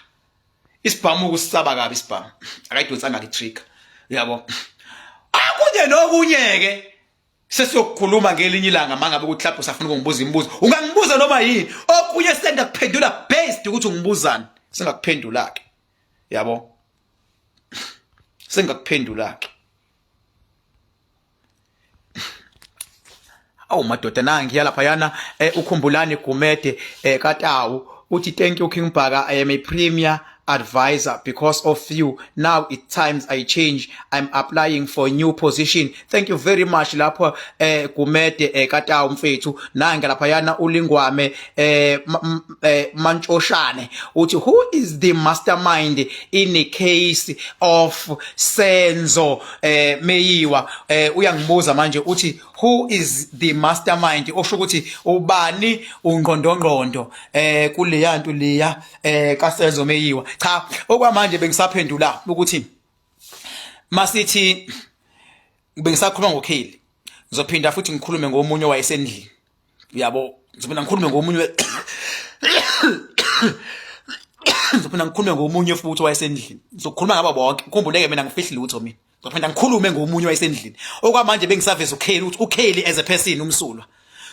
isibhamu kusaba kabi isibhamu akayidonsanga i-trigger uyabo akunye nokunye ke sesiyokukhuluma ngelinye ilanga mangabe ukuthi lapho usafuna ukungibuza imibuzo ungangibuza noma yini okunye sengakuphendula based ukuthi ungibuzani sengakuphendula ke yabo sengakuphendula ke. Awu madoda nangiya laphayana ukhumbulani Gumede kaTawu uthi thank you King Bhaka I am a premier advisor because of you now it times I change I'm applying for new position thank you very much lapho Gumede kaTawu mfethu nangi laphayana ulingwame Mantshoshane uthi who is the mastermind in a case of Senzo Meyiwa uyangibuza manje uthi who is the mastermind osho ukuthi ubani ungqondongqondo kuleya nto leya kaSenzo Meyiwa cha okwamanje bengisaphendula ukuthi masithi bengisakhuluma ngoKelly ngizophinda futhi ngikhulume ngomunye owayesendlini uyabo ngizophinda ngikhulume ngomunye ngizophinda ngikhulume ngomunye futhi owayesendlini ngizokhuluma ngabo bonke khumbuleke mina ngifihli lutho mina ngizophinda ngikhulume ngomunye owayesendlini okwamanje bengisaveza uKelly ukuthi uKelly as a person umsulwa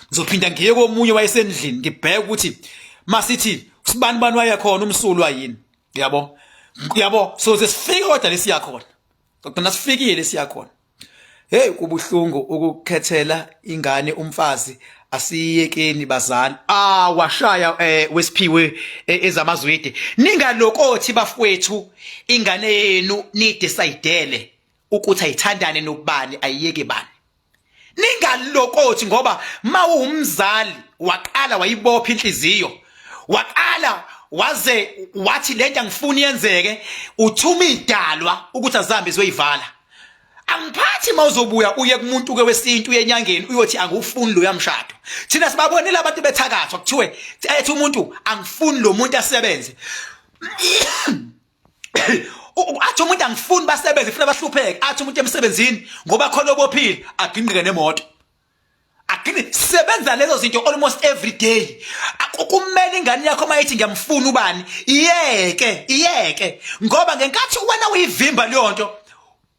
ngizophinda ngiye komunye wayesendlini ngibheke ukuthi masithi usibani bani wayekhona umsulwa yini yabo yabo so sesifike kodwa lesiya khona kodwa sifikile siya khona. Hey kubuhlungu ukukhethela ingane umfazi asiyekeni bazali. Ah washaya wesiphiwe ezamazwide. Ningalokothi bafowethu ingane yenu nidecide ukuthi ayithandane nobani ayiyeke bani. Ningalokothi ngoba mawumzali waqala wayibopha inhliziyo waqala waze wathi lento angifuni yenzeke uthuma idalwa ukuthi azihambe ziyoyivala angiphathi mawuzobuya uye kumuntu ke wesintu uye enyangeni uyothi angufuni lo yamshado thina sibabonile abantu bethakathwa kuthiwe ethi umuntu angifuni lo muntu asebenze athi umuntu angifuni basebenze funa bahlupheke athi umuntu emsebenzini ngoba khona obophile aginqike nemoto agini sebenza lezo zinto almost every day kumele ingane yakho mayithi ngiyamfuna ubani iyeke iyeke ngoba ngenkathi wena uyivimba leyo nto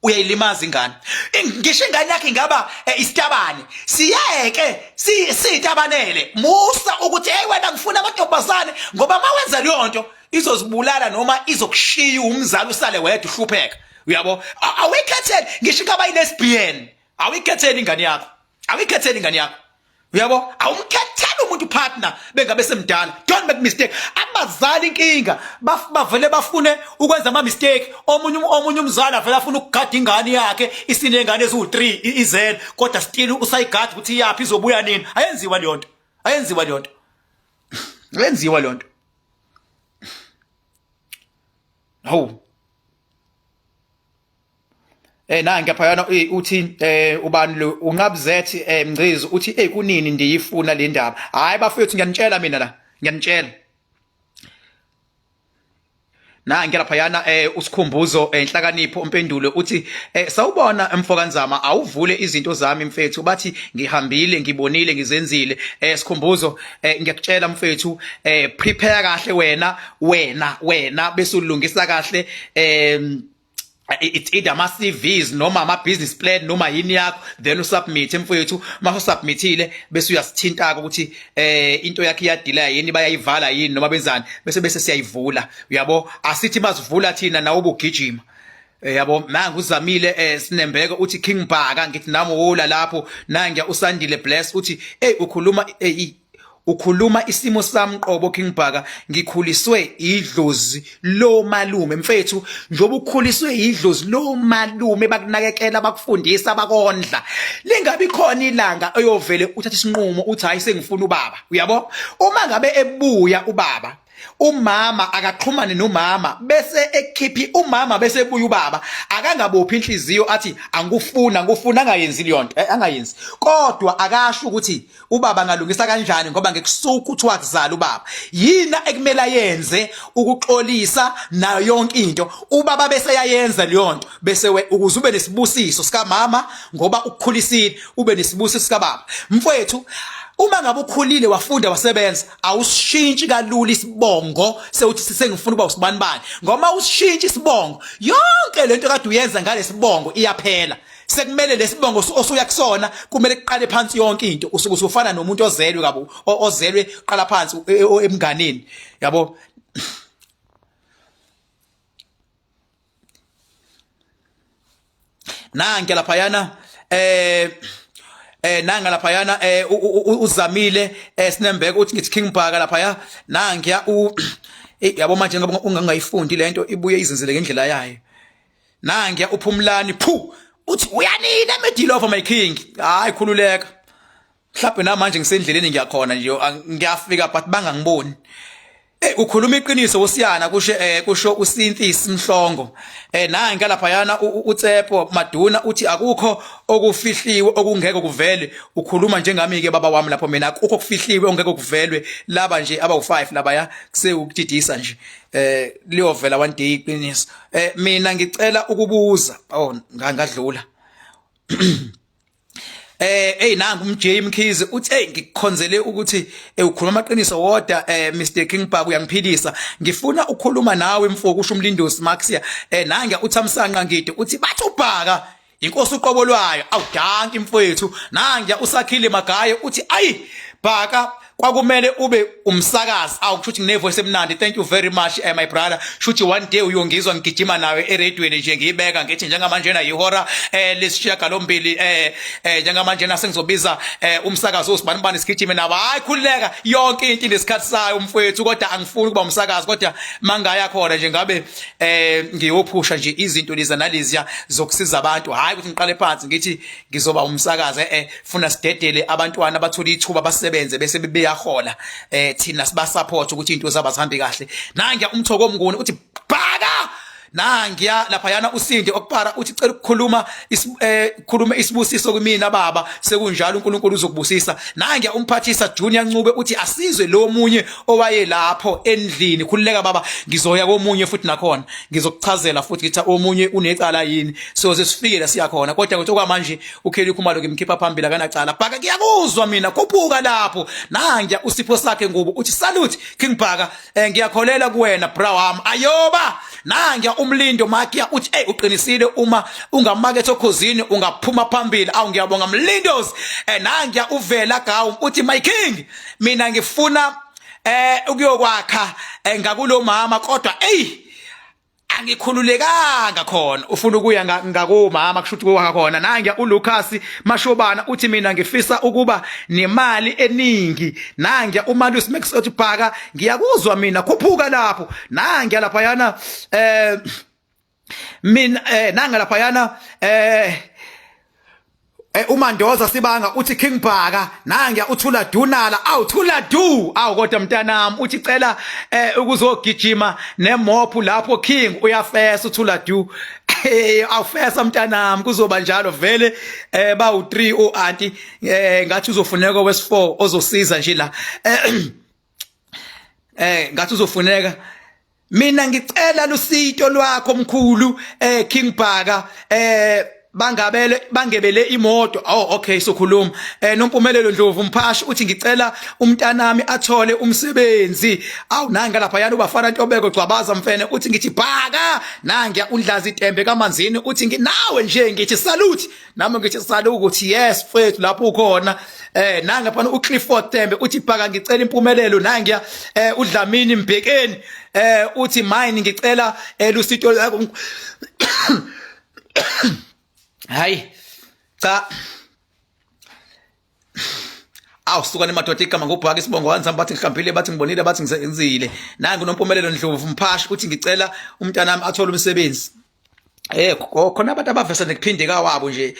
uyayilimaza ingane ngisho ingane yakhe ingaba isitabane siyeke sitabanele musa ukuthi hey wena ngifuna amantombazane ngoba mawenza leyo nto izozibulala noma izokushiya umzali usale wedwa uhlupheka uyabo awuyikhetheli ngisho ingaba i-lesbian awuyikhetheli ingane yakho awuyikhetheli ingane yakho uyabo awumkhetheli umuntu partner bengabe semdala don't make mistake abazali inkinga bavele bafune ukwenza ama mistake omunye omunye umzali avele afuna ukugada ingane yakhe isinengane eziwu3 izele kodwa still usayigada ukuthi iyaphi izobuya nini ayenziwa leyo nto ayenziwa leyo nto ayenziwa leyo nto. Hawu. Nangi phayana uthi ubani lo unqabuzethi Mngcizo uthi hey kunini ndiyifuna le ndaba. Hayi bafethu ngiyanitshela mina la. Ngiyanitshela. Nangi laphayana uSikhumbuzo Nhlakanipho uMpendulo uthi sawubona mfokaNzama awuvule izinto zami mfethu bathi ngihambile ngibonile ngizenzile Sikhumbuzo ngiyakutshela mfethu prepare kahle wena wena wena bese ulungisa kahle it's either ama CVs noma ama business plan noma yini yakho, then usubmit mfowethu. Mase usubmithile bese uyasithinta ukuthi into yakhe iyadila yini, bayayivala yini noma benzani, bese siyayivula, uyabo. Asithi masivula thina nawe ubugijima, yabo. Nangu uzamile sinembeko uthi King Bhaka, ngithi nami wola lapho. Nangiya usandile Bless uthi hey ukhuluma ukhuluma isimo sami qobo King Bhaka, ngikhuliswe idlozi lo malume. Mfethu, njengoba ukhuliswe idlozi lo malume, bakunakekela, bakufundisa, bakondla, lingabi khona ilanga oyovele uthatha isinqumo uthi hayi sengifuna ubaba, uyabo. Uma ngabe ebuya ubaba, umama akaxhumane nomama bese ekhiphi umama bese ebuya ubaba, akangabophi inhliziyo athi angikufuna ngikufuna, angayenzi leyo nto, angayenzi. Kodwa akasho ukuthi ubaba angalungisa kanjani ngoba ngekusuka ukuthi wakuzala ubaba yina ekumele ayenze ukuxolisa nayo yonke into ubaba bese yayenza leyo nto, bese we ukuze ube nesibusiso sikamama ngoba ukukhulisile, ube nesibusiso sikababa. Mfowethu, uma ngabe ukhulile wafunda wasebenza, awusishintshi kalula isibongo sewuthi sengifuna ukuba usibanibani, ngoba usishintshi isibongo yonke lento kade uyenza ngalesibongo iyaphela. Sekumele lesibongo osuya kusona kumele kuqale phansi yonke into, usuke usufana nomuntu ozelwe kabo ozelwe qala phansi emnganini, yabo. Nanke laphayana nanga laphayana uzamile sinembeko uthi ngithi King Bhaka laphaya nangiya u yabo manje ngoba ungangayifundi lento ibuye izenzele ngendlela yayo. Nangiya uphumlani phu uthi uyanina Medilova my king, hayi khululeka, mhlawumbe namanje ngisendleleni ngiyakhona nje ngiyafika but bangangiboni. Eh ukhuluma iqiniso usiyana kusho kusho uSinthis Mhlongo. Nangi lapha yana uTsepo Maduna uthi akukho okufihliwe okungeke kuvele, ukhuluma njengami ke baba wami lapho, mina akukho okufihliwe okungeke kuvelwe, laba nje abawu5 laba ya kusewukudidisa nje, liyovela one day iqiniso. Mina ngicela ukubuza, oh ngadlula. Hey nangu uMJ Mkhize uthi hey ngikukhonzele ukuthi ukhuluma amaqiniso wodwa, Mr King Bhaka uyangiphilisa, ngifuna ukukhuluma nawe mfo, kusho umlindosi Maxia. Nange uThamsanqa Ngidi uthi bathi uBhaka inkosi uqobo lwayo, awudanki mfowethu. Nange usakhile Magaye uthi ayi Bhaka kwakumele ube umsakazi, awu kusho ukuthi ngine-voice emnandi. Thank you very much, my brother. Shuthi one day uyongizwa ngigijima nawe eradweni nje ngiyibeka ngithi njengamanjena yihora lesishiyagalombili, njengamanjena sengizobiza umsakazi osibanibani sigijime nabo. Hayi khululeka, yonke into inesikhathi sayo mfowethu, kodwa angifuni ukuba umsakazi, kodwa mangaya khona nje ngabe ngiyophusha nje izinto leza naleziya zokusiza abantu, hayi ukuthi ngiqale phansi ngithi ngizoba umsakazi. Funa sidedele abantwana bathola ithuba basebenze bese beyahola, thina siba support ukuthi into zabo zihambe kahle. Nangiya umthoko omnguni uthi Bhaka, nangiya laphayana usinde okupara uthi cela ukukhuluma khuluma isibusiso kumina baba, sekunjalo uNkulunkulu uzokubusisa. Nangiya umphathisa Junior Ncube uthi asizwe lo munye owaye lapho endlini. Khululeka baba, ngizoya komunye futhi nakhona ngizokuchazela futhi ngithi omunye unecala yini, soze sifike la siyakhona, kodwa ukuthi okwamanje uKelly Khumalo ngimkhipha phambili akanacala. Bhaka ngiyakuzwa mina, khuphuka lapho. Nangiya usipho sakhe ngubo uthi salute King Bhaka, ngiyakholela kuwena bra wami, ayoba. Nangiya umlindo Makia uthi hey uqinisile, uma ungamaketha okhozini ungaphuma phambili, awu ngiyabonga Mlindos. Nangiya uvela Gawu uthi my king mina ngifuna ukuyokwakha ngakulo mama, kodwa ey angikhululekanga khona, ufuna ukuya ngakomama kusho ukuthi kwakha khona. Nangiya uLucas Mashobana uthi mina ngifisa ukuba nemali eningi. Nangiya uMalusi Max uthi Bhaka ngiyakuzwa mina, khuphuka lapho. Nangiya laphayana mina nanga laphayana uMandoza Sibanga uthi King Bhaka nangiya uthula dunala awu thula du awu kodwa mntanami uthi cela ukuzogijima nemophu lapho King uyafesa uthula du awufesa mntanami kuzoba njalo vele bawu 3 o auntie ngathi uzofuneka owesi4 ozosiza nje la ngathi uzofuneka mina ngicela lusito lwakho mkhulu King Bhaka bangabele bangebele imoto. Oh okay, sokhuluma Nompumelelo Ndlovu Mphashi uthi ngicela umntanami athole umsebenzi. Awu nanga lapha yana ubafana Ntobeko Gcwabaza mfene uthi ngithi Bhaka nangiya uNdlazi Tembe kaManzini uthi nginawe nje ngithi salute nami ngithi salute ukuthi yes mfethu lapho ukhona. Nanga phana uClifford Tembe uthi Bhaka ngicela impumelelo nangiya uDlamini Mbhekeni uthi mine ngicela lusito lakho. Hayi cha, awu suka nemadoda, igama ngubhaka isibongo wanzamba bathi ngihlambile bathi ngibonile bathi ngisenzile. Nangu Nompumelelo Ndlovu Mphashi uthi ngicela umntanami athole umsebenzi. Khona abantu abavesa nekuphindeka wabo nje.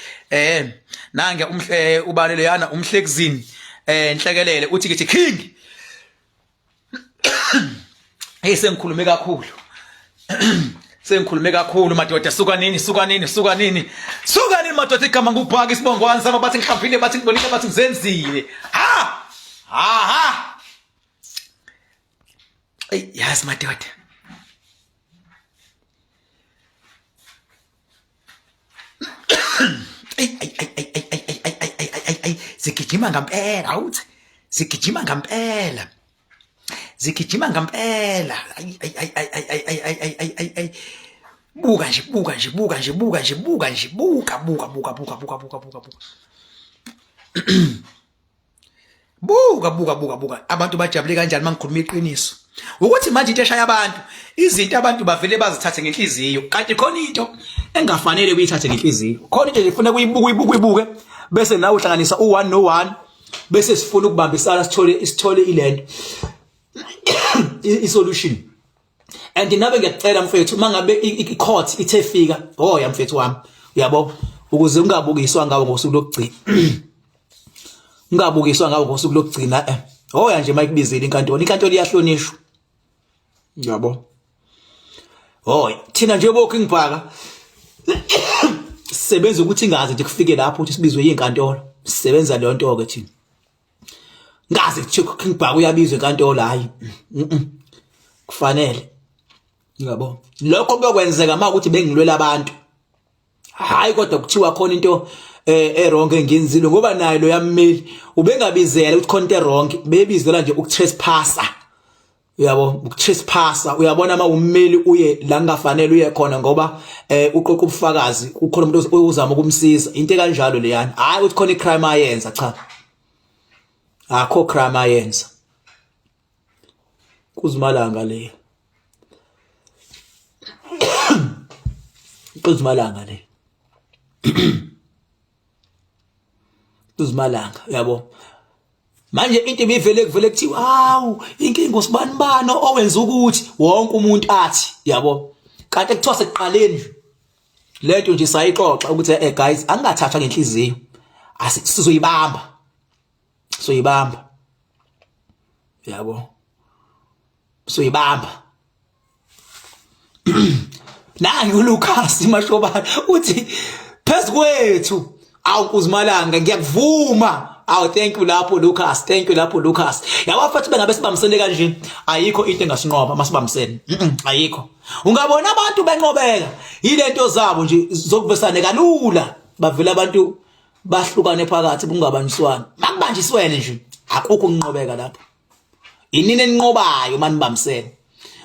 Nange umhle ubani leyana umhlekuzini inhlekelele uthi ngithi King. Hey, sengikhulume kakhulu. Sengikhulume kakhulu madoda, suka nini, suka nini, suka nini. Suka nini madoda, igama ngubhaka isibongo wanzama bathi ngihlambile bathi ngibonile bathi ngizenzile. Ha! Ha ha. Ey yazi madoda. Ay ay ay ay ay ay ay ay ay ay ay ay zigijima ngampela, awuthi zigijima ngampela. Zigijima ngampela. Ay ay ay ay ay ay ay ay ay ay ay ay. Buka nje, buka nje, buka nje, buka nje, buka nje, buka buka buka buka buka buka buka buka. Buka buka buka buka abantu bajabule kanjani mangikhuluma iqiniso. Ukuthi manje into eshaya abantu, izinto abantu bavele bazithathe ngenhliziyo. Kanti khona into engafanele uyithathe ngenhliziyo. Khona into nje kuyibuka uyibuka uyibuke bese nawe uhlanganisa u1 no1 bese sifuna ukubambisana sithole ilento i-solution. And nabe ngiyakucela mfethu, mangabe i-court ithe fika, oh ya mfethu wami, uyabo, ukuze ungabukiswa ngawo ngosuku lokugcina. Ungabukiswa ngawo ngosuku lokugcina. Oh ya nje mayikubizile inkantolo, inkantolo iyahlonishwa. Yabo. Oh thina nje bo King Bhaka sisebenza ukuthi ingaze nje kufike lapho ukuthi sibizwe inkantolo. Sisebenza leyo nto ke thina. Ngaze kuthiwe King Bhaka uyabizwa enkantolo, hayi. Kufanele. Yabo. Lokho kuyokwenzeka uma ukuthi bengilwela abantu. Hayi kodwa kuthiwa khona into e-wrong engiyenzile ngoba naye lo yammeli ubengabizela ukuthi khona into e-wrong, bebizela nje ukutrespassa. Uyabo, ukutrespassa, uyabona uma ummeli uye la kungafanele uye khona ngoba uqoqa ubufakazi, kukhona umuntu ozama ukumsiza, into kanjalo leyana. Hayi ukuthi khona icrime ayenza, cha. Akho crime ayenza. Kuzimalanga le. Kuzimalanga le. Kuzimalanga, uyabo. Manje into ibivele kuvele kuthiwa hawu inkinga usibani bani owenza ukuthi wonke umuntu athi, yabo. Kanti kuthiwa sekuqaleni lento nje sayixoxa ukuthi guys angingathathwa ngenhliziyo. Asizoyibamba. Soyibamba. Yabo. Soyibamba. Nangu uLucas Mashobane uthi phezukwethu awu Nkuzimalanga ngiyakuvuma. Awu thank you lapho Lucas, thank you lapho Lucas. Yabo mfethu bengabe sibambisene kanje, ayikho into engasinqoba masibambisene. Ayikho. Ungabona abantu benqobeka yilento zabo nje zokuvesane kalula, bavela abantu bahlukane phakathi kungabanjiswana. Makubanjiswene nje akukho ukunqobeka lapho. Inini eninqobayo manibambisene.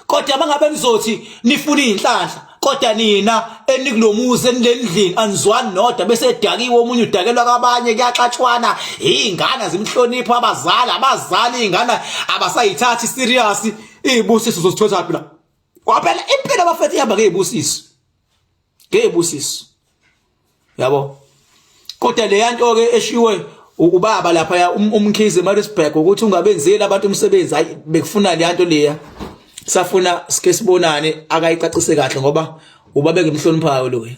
Kodwa mangabe nizothi nifuna izinhlanhla, kodwa nina enikulomuzi enilendlini anizwani nodwa, bese edakiwe omunye udakelwa kwabanye, kuyaxatshwana, izingane zimhlonipha abazali, abazali izingane abasayithathi serious, izibusiso uzozithola phi la? Kwaphela impilo abafethu ihamba ngezibusiso. Ngezibusiso. Yabo. Kodwa le nto ke eshiwe ubaba lapha uMkhize eMaritzburg ukuthi ungabenzeli abantu umsebenzi, hayi bekufuna le nto leya. Safuna sike sibonane akayicacise kahle ngoba ubaba engimhloniphayo loya.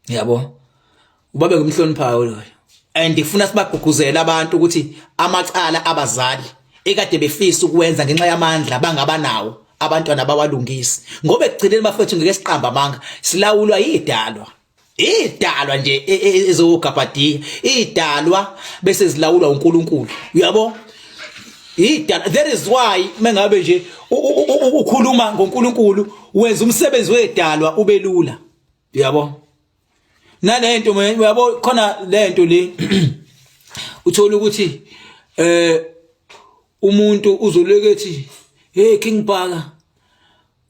Yabo. Ubaba ngimhloniphayo loyo. And ngifuna sibagqugquzele abantu ukuthi amacala abazali ekade befisa ukuwenza ngenxa yamandla bangaba nawo abantwana bawalungisi. Ngoba ekugcineni bafethu ngeke siqamba amanga, silawulwa yidalwa. Idalwa nje e, e, ezogabhadiya, idalwa bese zilawulwa uNkulunkulu. Uyabo? Idalwa that is why mengabe nje ukhuluma ngoNkulunkulu wenza umsebenzi wedalwa ubelula. Uyabo? Nalento uyabo khona lento le uthola ukuthi eh umuntu uzoleke ethi hey King Bhaka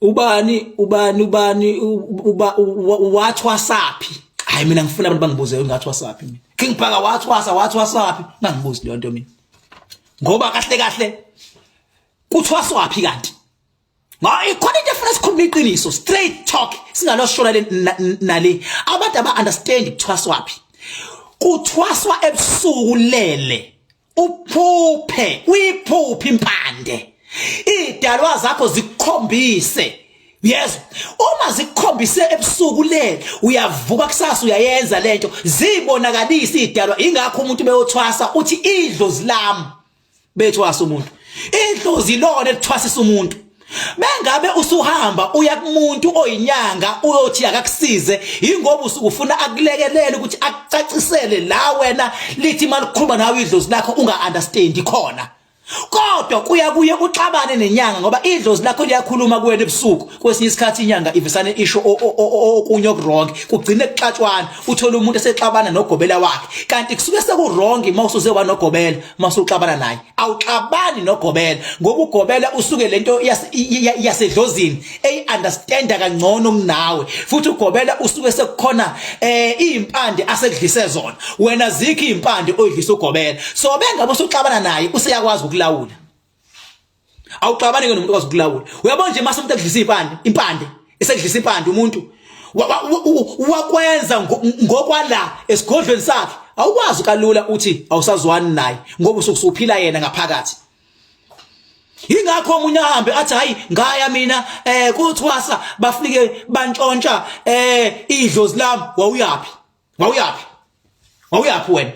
ubani ubani ubani uba wathwasaphi hayi mina ngifuna abantu bangibuze ngathwasaphi mina King Bhaka wathwasa wathwasaphi ngangibuzi leyo nto mina ngoba kahle kahle kuthwaswaphi kanti Hayi khona into efuna sikhulume iqiniso straight talk singaloshona le nale abantu aba understand kuthwaswaphi kuthwaswa ebusuku lele uphuphe uyiphuphe impande idalwa zakho zikukhombise yezwa uma zikukhombise ebusuku le uyavuka kusasa uyayenza lento zibonakalisa idalwa ingakho umuntu beyothwasa uthi idlozi lami bethwasa umuntu idlozi lona elithwasisa umuntu bengabe usuhamba uya kumuntu oyinyanga uyothi akakusize ingoba usufuna akulekelele ukuthi akucacisele la wena lithi malikhuluma nawe idlozi lakho unga understand khona kodwa kuya kuye uxabane nenyanga ngoba idlozi lakho liyakhuluma kuwena ebusuku kwesinye isikhathi inyanga ivisane isho okunye okuwrong kugcine kuxatshwana uthola umuntu esexabana nogobela wakhe kanti kusuke sekuwrong uma usuze wanogobela uma usuxabana naye awuxabani nogobela ngoba ugobela usuke lento yasedlozini eyi-understanda kangcono kunawe futhi ugobela usuke sekukhona eh izimpande asekudlise zona wena zikho izimpande oyidlisa ugobela so bengabe usuxabana naye useyakwazi ukulawula awuxabani ke nomuntu okwazi ukulawula uyabona nje mase umuntu ekudlisa impande impande esekudlisa impande umuntu wakwenza ngokwala esigodlweni sakhe awukwazi kalula uthi awusazwani naye ngoba usukusuphila yena ngaphakathi ingakho omunye ahambe athi hayi ngaya mina eh kuthwasa bafike bantshontsha eh idlozi lami wawuyaphi wawuyaphi wawuyaphi wena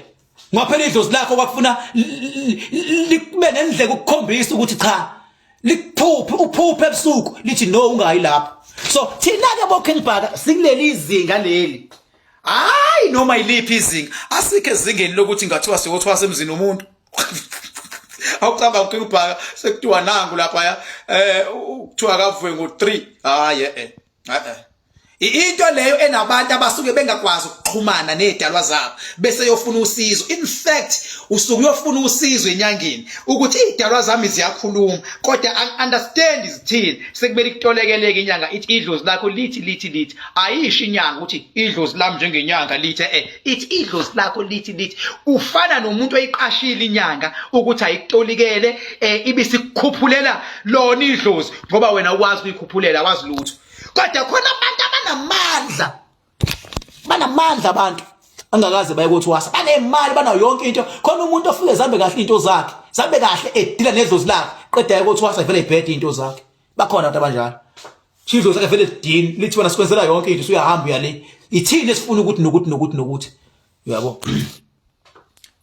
ngaphela idlozi lakho kwakufuna likube nendlela ukukhombisa ukuthi cha likuphuphe uphuphe ebusuku lithi no ungayi lapho so thina ke bo King Bhaka sikuleli izinga leli hayi noma yiliphi izinga asikho ezingeni lokuthi ngathiwa siyothwasa emzini womuntu awucabanga uKing Bhaka sekuthiwa nangu lapha ya eh kuthiwa akavuke ngo3 hayi eh eh Into leyo enabantu abasuke bengakwazi ukuxhumana nezidalwa zabo bese yofuna usizo. In fact, usuke uyofuna usizo enyangeni ukuthi izidalwa zami ziyakhuluma kodwa angi understand izithini. Sekumele ikutolekeleke inyanga ithi idlozi lakho lithi lithi lithi. Ayisho inyanga ukuthi idlozi lami njengenyanga lithi eh ithi idlozi lakho lithi lithi. Ufana nomuntu oyiqashile inyanga ukuthi ayikutolikele eh ibisikhuphulela lona idlozi ngoba wena ukwazi ukuyikhuphulela wazi lutho. Kodwa khona abantu abanamandla banamandla abantu angakaze baye kothwasa banemali banayo yonke into khona umuntu ofike zambe kahle into zakhe zambe kahle edila nedlozi lakhe qeda aye kothwasa vele ibhede into zakhe bakhona abantu abanjalo idlozi lakhe vele lidini lithi wena sikwenzela yonke into usuyahamba uyale ithini esifuna ukuthi nokuthi nokuthi nokuthi uyabo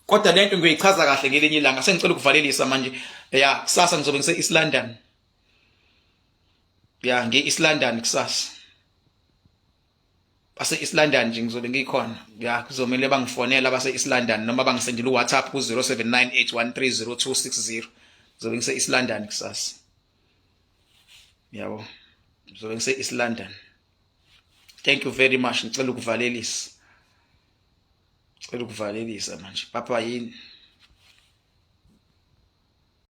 kodwa lento ngiyoyichaza kahle ngelinye ilanga sengicela ukuvalelisa manje ya kusasa ngizobe ngise East London ya ngi East London kusasa base East London nje ngizobe ngikhona ya kuzomele bangifonela base East London noma bangisendele uWhatsApp ku 0798130260 ngizobe ngise East London kusasa yabo ngizobe ngise East London thank you very much ngicela ukuvalelisa ngicela ukuvalelisa manje papa yini